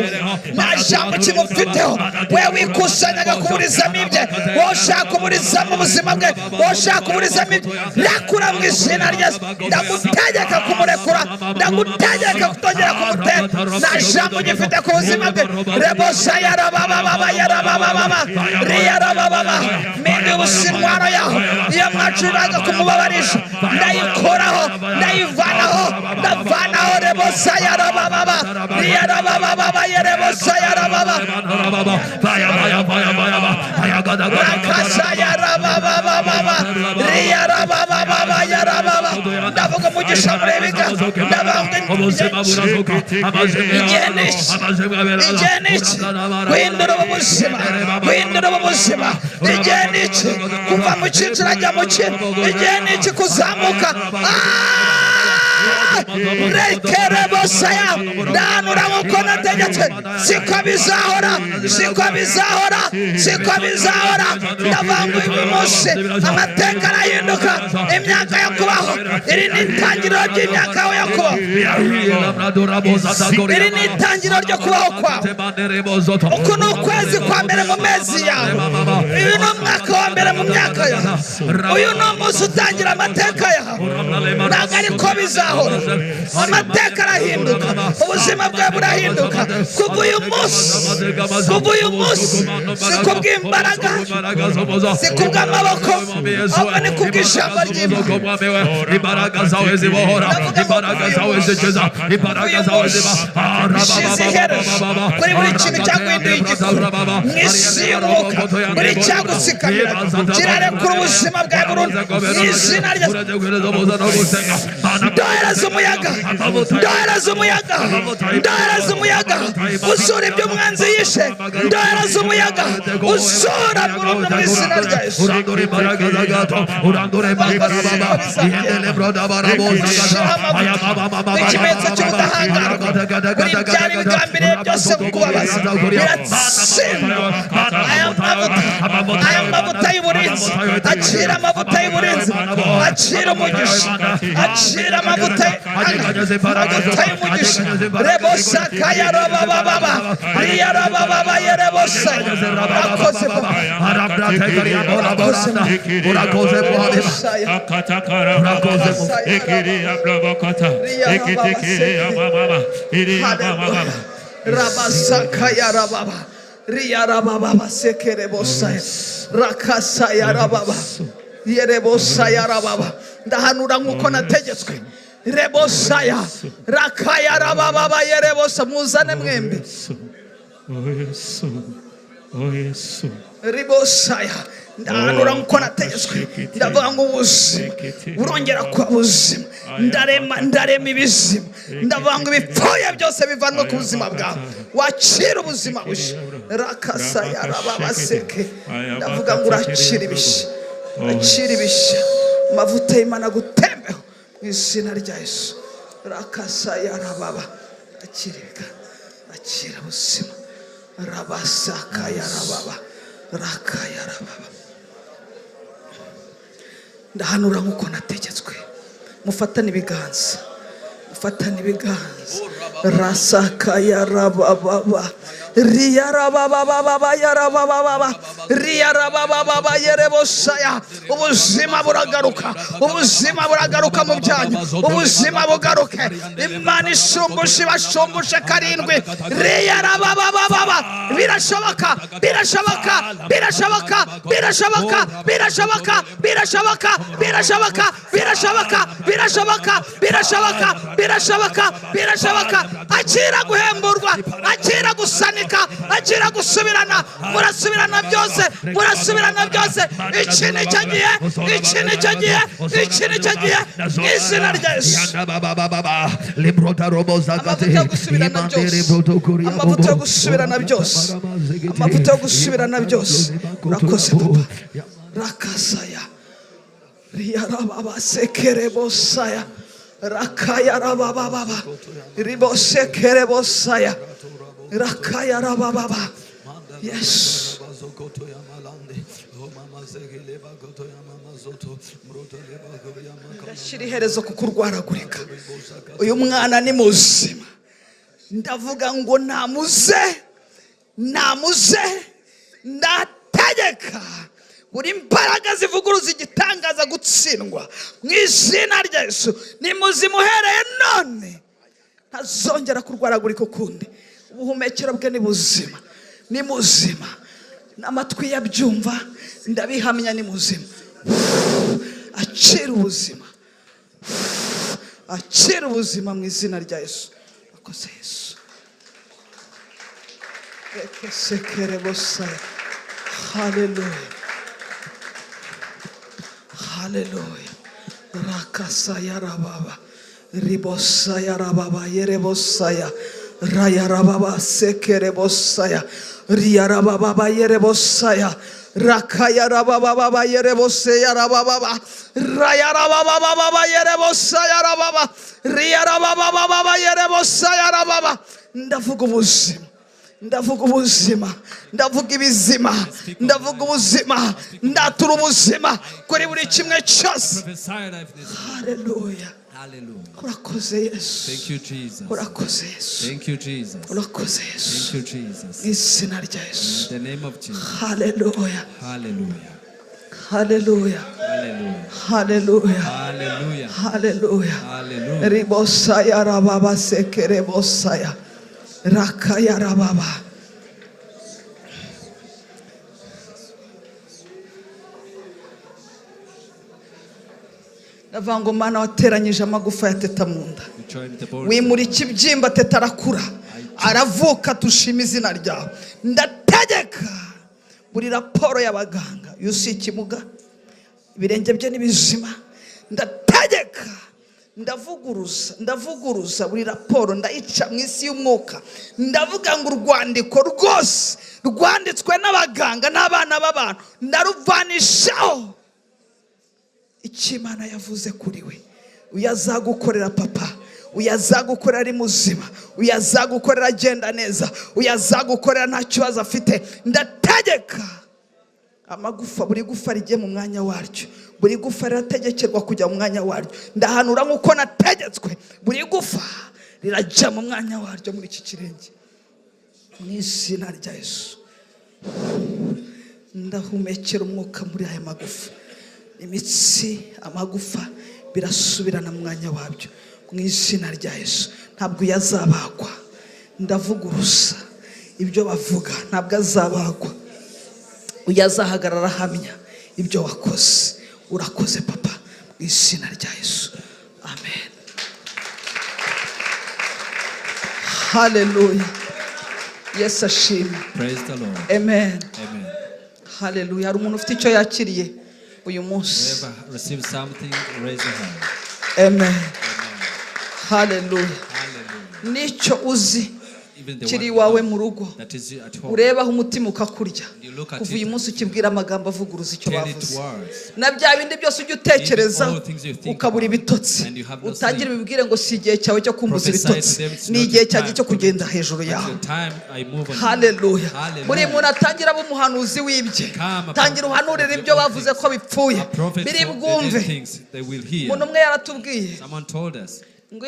nta jambo kimufiteho, we wikusanyaga kuburizamo ibye, wowe ushaka kuburizamo ubuzima bwe, wowe ushaka kuburizamo ibye, rekura mu izina rya Yesu. Ndagutegeka kumurekura, ndagutegeka kutongera kumutera, nta jambo gifite ku buzima bwe. Rebosaya rabababa yarabababa riyarabababa. Mende ubusinwaro yaho iyo mwacuraga kumubabarisha, ndayikoraho, ndayivanaho, ndavanaho. Rebosaya rabababa riyarabababa yerebosaya rababa rakasaya rabababa riyarabababa yarababa. Ndavuga umugisha murebiga, ndavuga igihe n'iki, igihe n'iki guhindura ubu buzima, guhindura ubu buzima. Igihe n'iki kuva mu cyiciro ajya mu kindi, igihe n'iki kuzamuka. Rekerebosaya. Ndahanura nk'uko nategetswe, siko bizahora, siko bizahora, siko bizahora. Ndavuga uyu munsi amateka arahinduka, imyaka yo kubaho. Iri ni itangiriro ry'imyaka yawe yo kubaho, iri ni itangiriro ryo kubaho kwawe. Uku ni ukwezi kwa mbere mu mezi yawe, uyu ni umwaka wa mbere mu myaka yawe, uyu ni umunsi utangira amateka yawe. Ntabwo ariko bizahora, amateka arahinduka, ubuzima bwawe burahinduka kuva uyu munsi. Kuva uyu munsi si kubw'imbaraga, si kubw'amaboko, ahubwo ni kubw'ijambo ry'Imana. Imbaraga zawe zibohora, imbaraga zawe zikiza, imbaraga zawe ziba. Ishize iherezo kuri buri kintu cyaguhinduye igikuru mu isi y'umwuka, buri cyagutsikamira kirarekura ubuzima bwawe burundu mu izina rya Yesu. Ndohereza umuyaga, ndohereza umuyaga, ndohereza umuyaga usura ibyo umwanzi yishe, ndohereza umuyaga usura burundu mu izina rya Yesu. Urandure imbaraga zagato, urandure imbaraga Ikimenyetso cy'ubudahangarwa buri byari bigambiriye byose kukubabaza biratsindwa. Aya mavuta, aya mavuta y'uburinzi, acira amavuta y'uburinzi, acira umugisha, acira amavuta y'umugisha. Rebosakaya rabababa riyarababa yerebosaya. Urakoze Papa, urakoze Rabasakaya rababa riyarababa sekerebosaya rakasaya rababa yerebosaya rababa. Ndahanura nk'uko nategetswe. Rebosaya rakaya rababa yerebosa. Muzane mwembi. Ribosaya. Ndahanura nk'uko nategetswe. Ndavuga ngo ubuzima burongera kuba buzima. Ndarema, ndarema ibizima. Ndavuga ngo ibipfuye byose bivanwe ku buzima bwawe, wakira ubuzima bushya. Rakasaya rababa seke. Ndavuga ngo urakira ibishya, urakira ibishya. Amavuta y'Imana agutembeho mu izina rya Yesu. Rakasaya rababa. Akira ibiganza, akira ubuzima. Rabasakaya rababa rakaya rababa. Ndahanura nk'uko nategetswe. Mufatane ibiganza, mufatane ibiganza. Rasakaya rababa Riyarabababa yarabababa riyarabababa yerebosaya. Ubuzima buragaruka, ubuzima buragaruka mu byanyu, ubuzima bugaruke. Imana ishumbushe ibashumbushe karindwi. Riyarabababa. Birashoboka, birashoboka, birashoboka, birashoboka, birashoboka, birashoboka, birashoboka, birashoboka, birashoboka, birashoboka, birashoboka, birashoboka. Akira guhemburwa, akira gusanika, akira gusubirana. Murasubirana byose, murasubirana byose. Iki ni cyo gihe, iki ni cyo gihe, iki ni cyo gihe, mu izina rya Yesu. Amavuta yo gusubirana byose, amavuta yo gusubirana byose, amavuta yo gusubirana byose. Urakoze papa. Rakasaya riyarababa sekerebosaya rakayarabababa ribosekerebosaya rakayarabababa. Yes. Ndashyira iherezo ku kurwaragurika. Uyu mwana ni muzima. Ndavuga ngo namuze, namuze, ndategeka buri imbaraga zivuguruza igitangaza gutsindwa mu izina rya Yesu. Ni muzima uhereye none, ntazongera kurwaragurika ukundi. Ubuhumekero bwe ni buzima, ni muzima. N'amatwi yabyumva ndabihamya, ni muzima. Akira ubuzima, akira ubuzima mu izina rya Yesu. Akoze Yesu. Ekesekerebosaya. Haleluya, haleluya. Rakasaya rababa ribosaya rababa yerebosaya rayarababa sekerebosaya riyarababa yerebosaya rakayarababa yerebosaya rababa rayarababa yerebosaya rababa riyarababa yerebosaya rababa. Ndavuga ubuzima, ndavuga ubuzima, ndavuga ibizima, ndavuga ubuzima, ndatura ubuzima kuri buri kimwe cyose. Haleluya. Urakoze Yesu. Thank you, Jesus. Urakoze Yesu. Thank you, Jesus. Urakoze Yesu. Thank you, Jesus. Izina rya Yesu. In the name of Jesus. Haleluya. Hallelujah. Haleluya. Hallelujah. Haleluya. Hallelujah. Haleluya. Hallelujah. Ribosaya rababa sekerebosaya rakaya rababa. Ndavuga ngo Mana wateranyije amagufa ya Teta mu nda, wimura ikibyimba Teta arakura aravuka, tushima izina ryawe. Ndategeka buri raporo y'abaganga yusi ikimuga, ibirenge bye ni bizima. Ndategeka, ndavuguruza, ndavuguruza buri raporo, ndayica mu isi y'umwuka. Ndavuga ngo urwandiko rwose rwanditswe n'abaganga n'abana b'abantu ndaruvanishaho icyo Imana yavuze kuri we. Uyazagukorera papa, uyazagukorera ari muzima, uyazagukorera agenda neza, uyazagukorera nta kibazo afite. Ndategeka amagufa, buri gufa rigiye mu mwanya waryo, buri gufa rirategekerwa kujya mu mwanya waryo. Ndahanura nk'uko nategetswe, buri gufa rirajya mu mwanya waryo muri iki kirenge mu izina rya Yesu. Ndahumekera umwuka muri aya magufa, imitsi, amagufa birasubirana mu mwanya wabyo mu izina rya Yesu. Ntabwo yazabagwa, ndavuguruza ibyo bavuga, ntabwo azabagwa. Uyazahagarara ahamya ibyo wakoze. Urakoze papa mu izina rya Yesu. Amen. Haleluya. Yesu ashimwe. Praise the Lord. Amen. Amen. Haleluya. Hari umuntu ufite icyo yakiriye uyu munsi? Whoever receives something, raise your hand. Amen. Haleluya. Hallelujah. Nicyo uzi Even the kiri one iwawe mu rugo, that is at home, urebaho umutima ukakurya, You look at kuva it uyu munsi ukibwira amagambo avuguruza icyo tell it bavuze. words. Na bya bindi byose ujya utekereza Even all things you think ukabura about, ibitotsi, and you have no utangire sleep. ubibwire ngo si igihe cyawe cyo kumbuza Prophesy to ibitotsi, them, it's ni not igihe your cyanjye time cyo to kugenda be- hejuru But yawe. your time, I move on. Haleluya. Hallelujah. Buri muntu atangira aba umuhanuzi w'ibye, Come tangira uhanurire ibyo bavuze ko bipfuye, A prophet biri for the bwumve. dead things they will hear. Umuntu umwe yaratubwiye Someone told us, ngo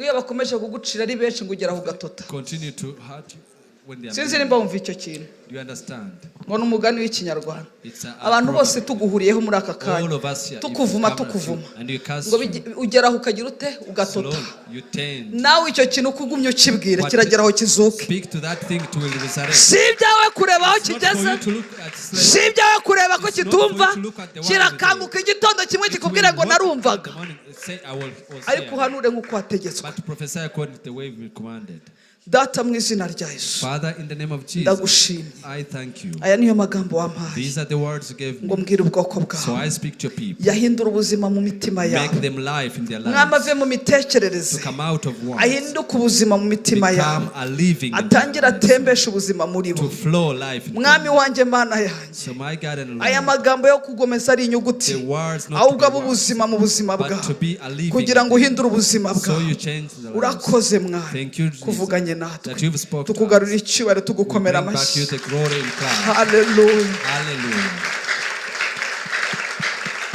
iyo bakomeje kugucira ari benshi ngo ugera aho ugatota. continue to hurt you. when they are Sinzi many. nimba wumva icyo kintu. Do you understand? Ngo ni umugani w'Ikinyarwanda. It's a Abantu proverb. bose tuguhuriyeho muri aka All kanya, of us here, if tukuvuma, we come at you tukuvuma, and you curse ngo you, ugera aho ukagira ute? Ugatota. slowly you tend. Nawe icyo kintu uko ugumye ukibwira, What- kiragera aho kizuke. Speak to that thing to will resurrect. Si ibyawe kureba aho It's not for kigeze, you to look at si slave. ibyawe kureba ko It's not for you kitumva. to look at the one Kirakanguka igitondo kimwe It kikubwira will ngo wake up in narumvaga. the morning and say, "I was Ariko here." uhanure nk'uko wategetswe. But prophesy according to the way we commanded. Data, mu izina rya Yesu, Father, in the name of Jesus, ndagushimye. I thank you. Aya niyo magambo wampaye These are the words you gave ngo me. mbwire ubwoko So bwawe. I speak to your people. Yahindura ubuzima mu mitima Make yawe. them life in their Mwami, lives. ave mu mitekerereze, To come out of want. ahinduke ubuzima mu mitima yawe, Become a living in their atangire lives. atembeshe ubuzima muri bo. To flow life in Mwami them. wanjye, Mana yanjye, So my God and aya Lord, magambo yo kugomeza ari inyuguti, the words not ahubwo to abe be words, ubuzima mu buzima but to bwawe, be a living. kugira ngo uhindure ubuzima So bwawe. you change the lives. Urakoze, Mwami, Thank you, Jesus, kuvuganye natwe. that you've spoke to Tukugarurira us. icyubahiro, We tugukomera bring back you amashyi. the glory in Christ. Haleluya. Hallelujah.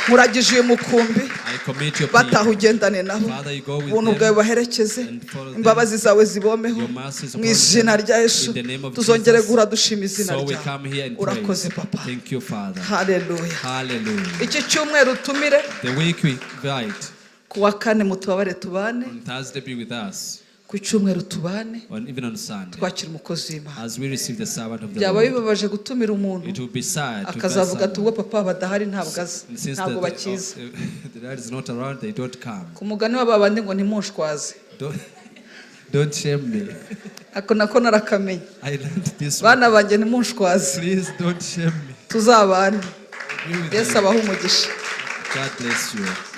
Nkuragije uyu mukumbi. I commit your Bataha, people. ugendane nabo. Father, you go with Ubuntu them bwawe baherekeze, and follow them. imbabazi zawe zibomeho. Your mercies Mu upon izina them. rya Yesu, In the name of tuzongere Jesus. guhura dushima izina So we ryawe. come here and pray. Urakoze, Papa. Thank you, Father. Haleluya. Hallelujah. Iki cyumweru utumire The week we invite, ku wa kane, mutubabare tubane. on Thursday be with us, Ku cyumweru tubane, on even on Sunday, twakira umukozi w'Imana. as we receive the servant of the Byaba Lord. bibabaje gutumira umuntu It will be sad to invite akazavuga ati someone. ubwo papa badahari ntabwo aza, And since ntabwo bakiza. the dad is not around, they don't come. Ku mugani wa babandi ngo ntimunshwaze. Don't shame me. Ako nako narakamenya. I learned this one. Bana banjye, ntimunshwaze. Please don't shame me. Tuzabane. Be with Yesu you. abahe umugisha. God bless you.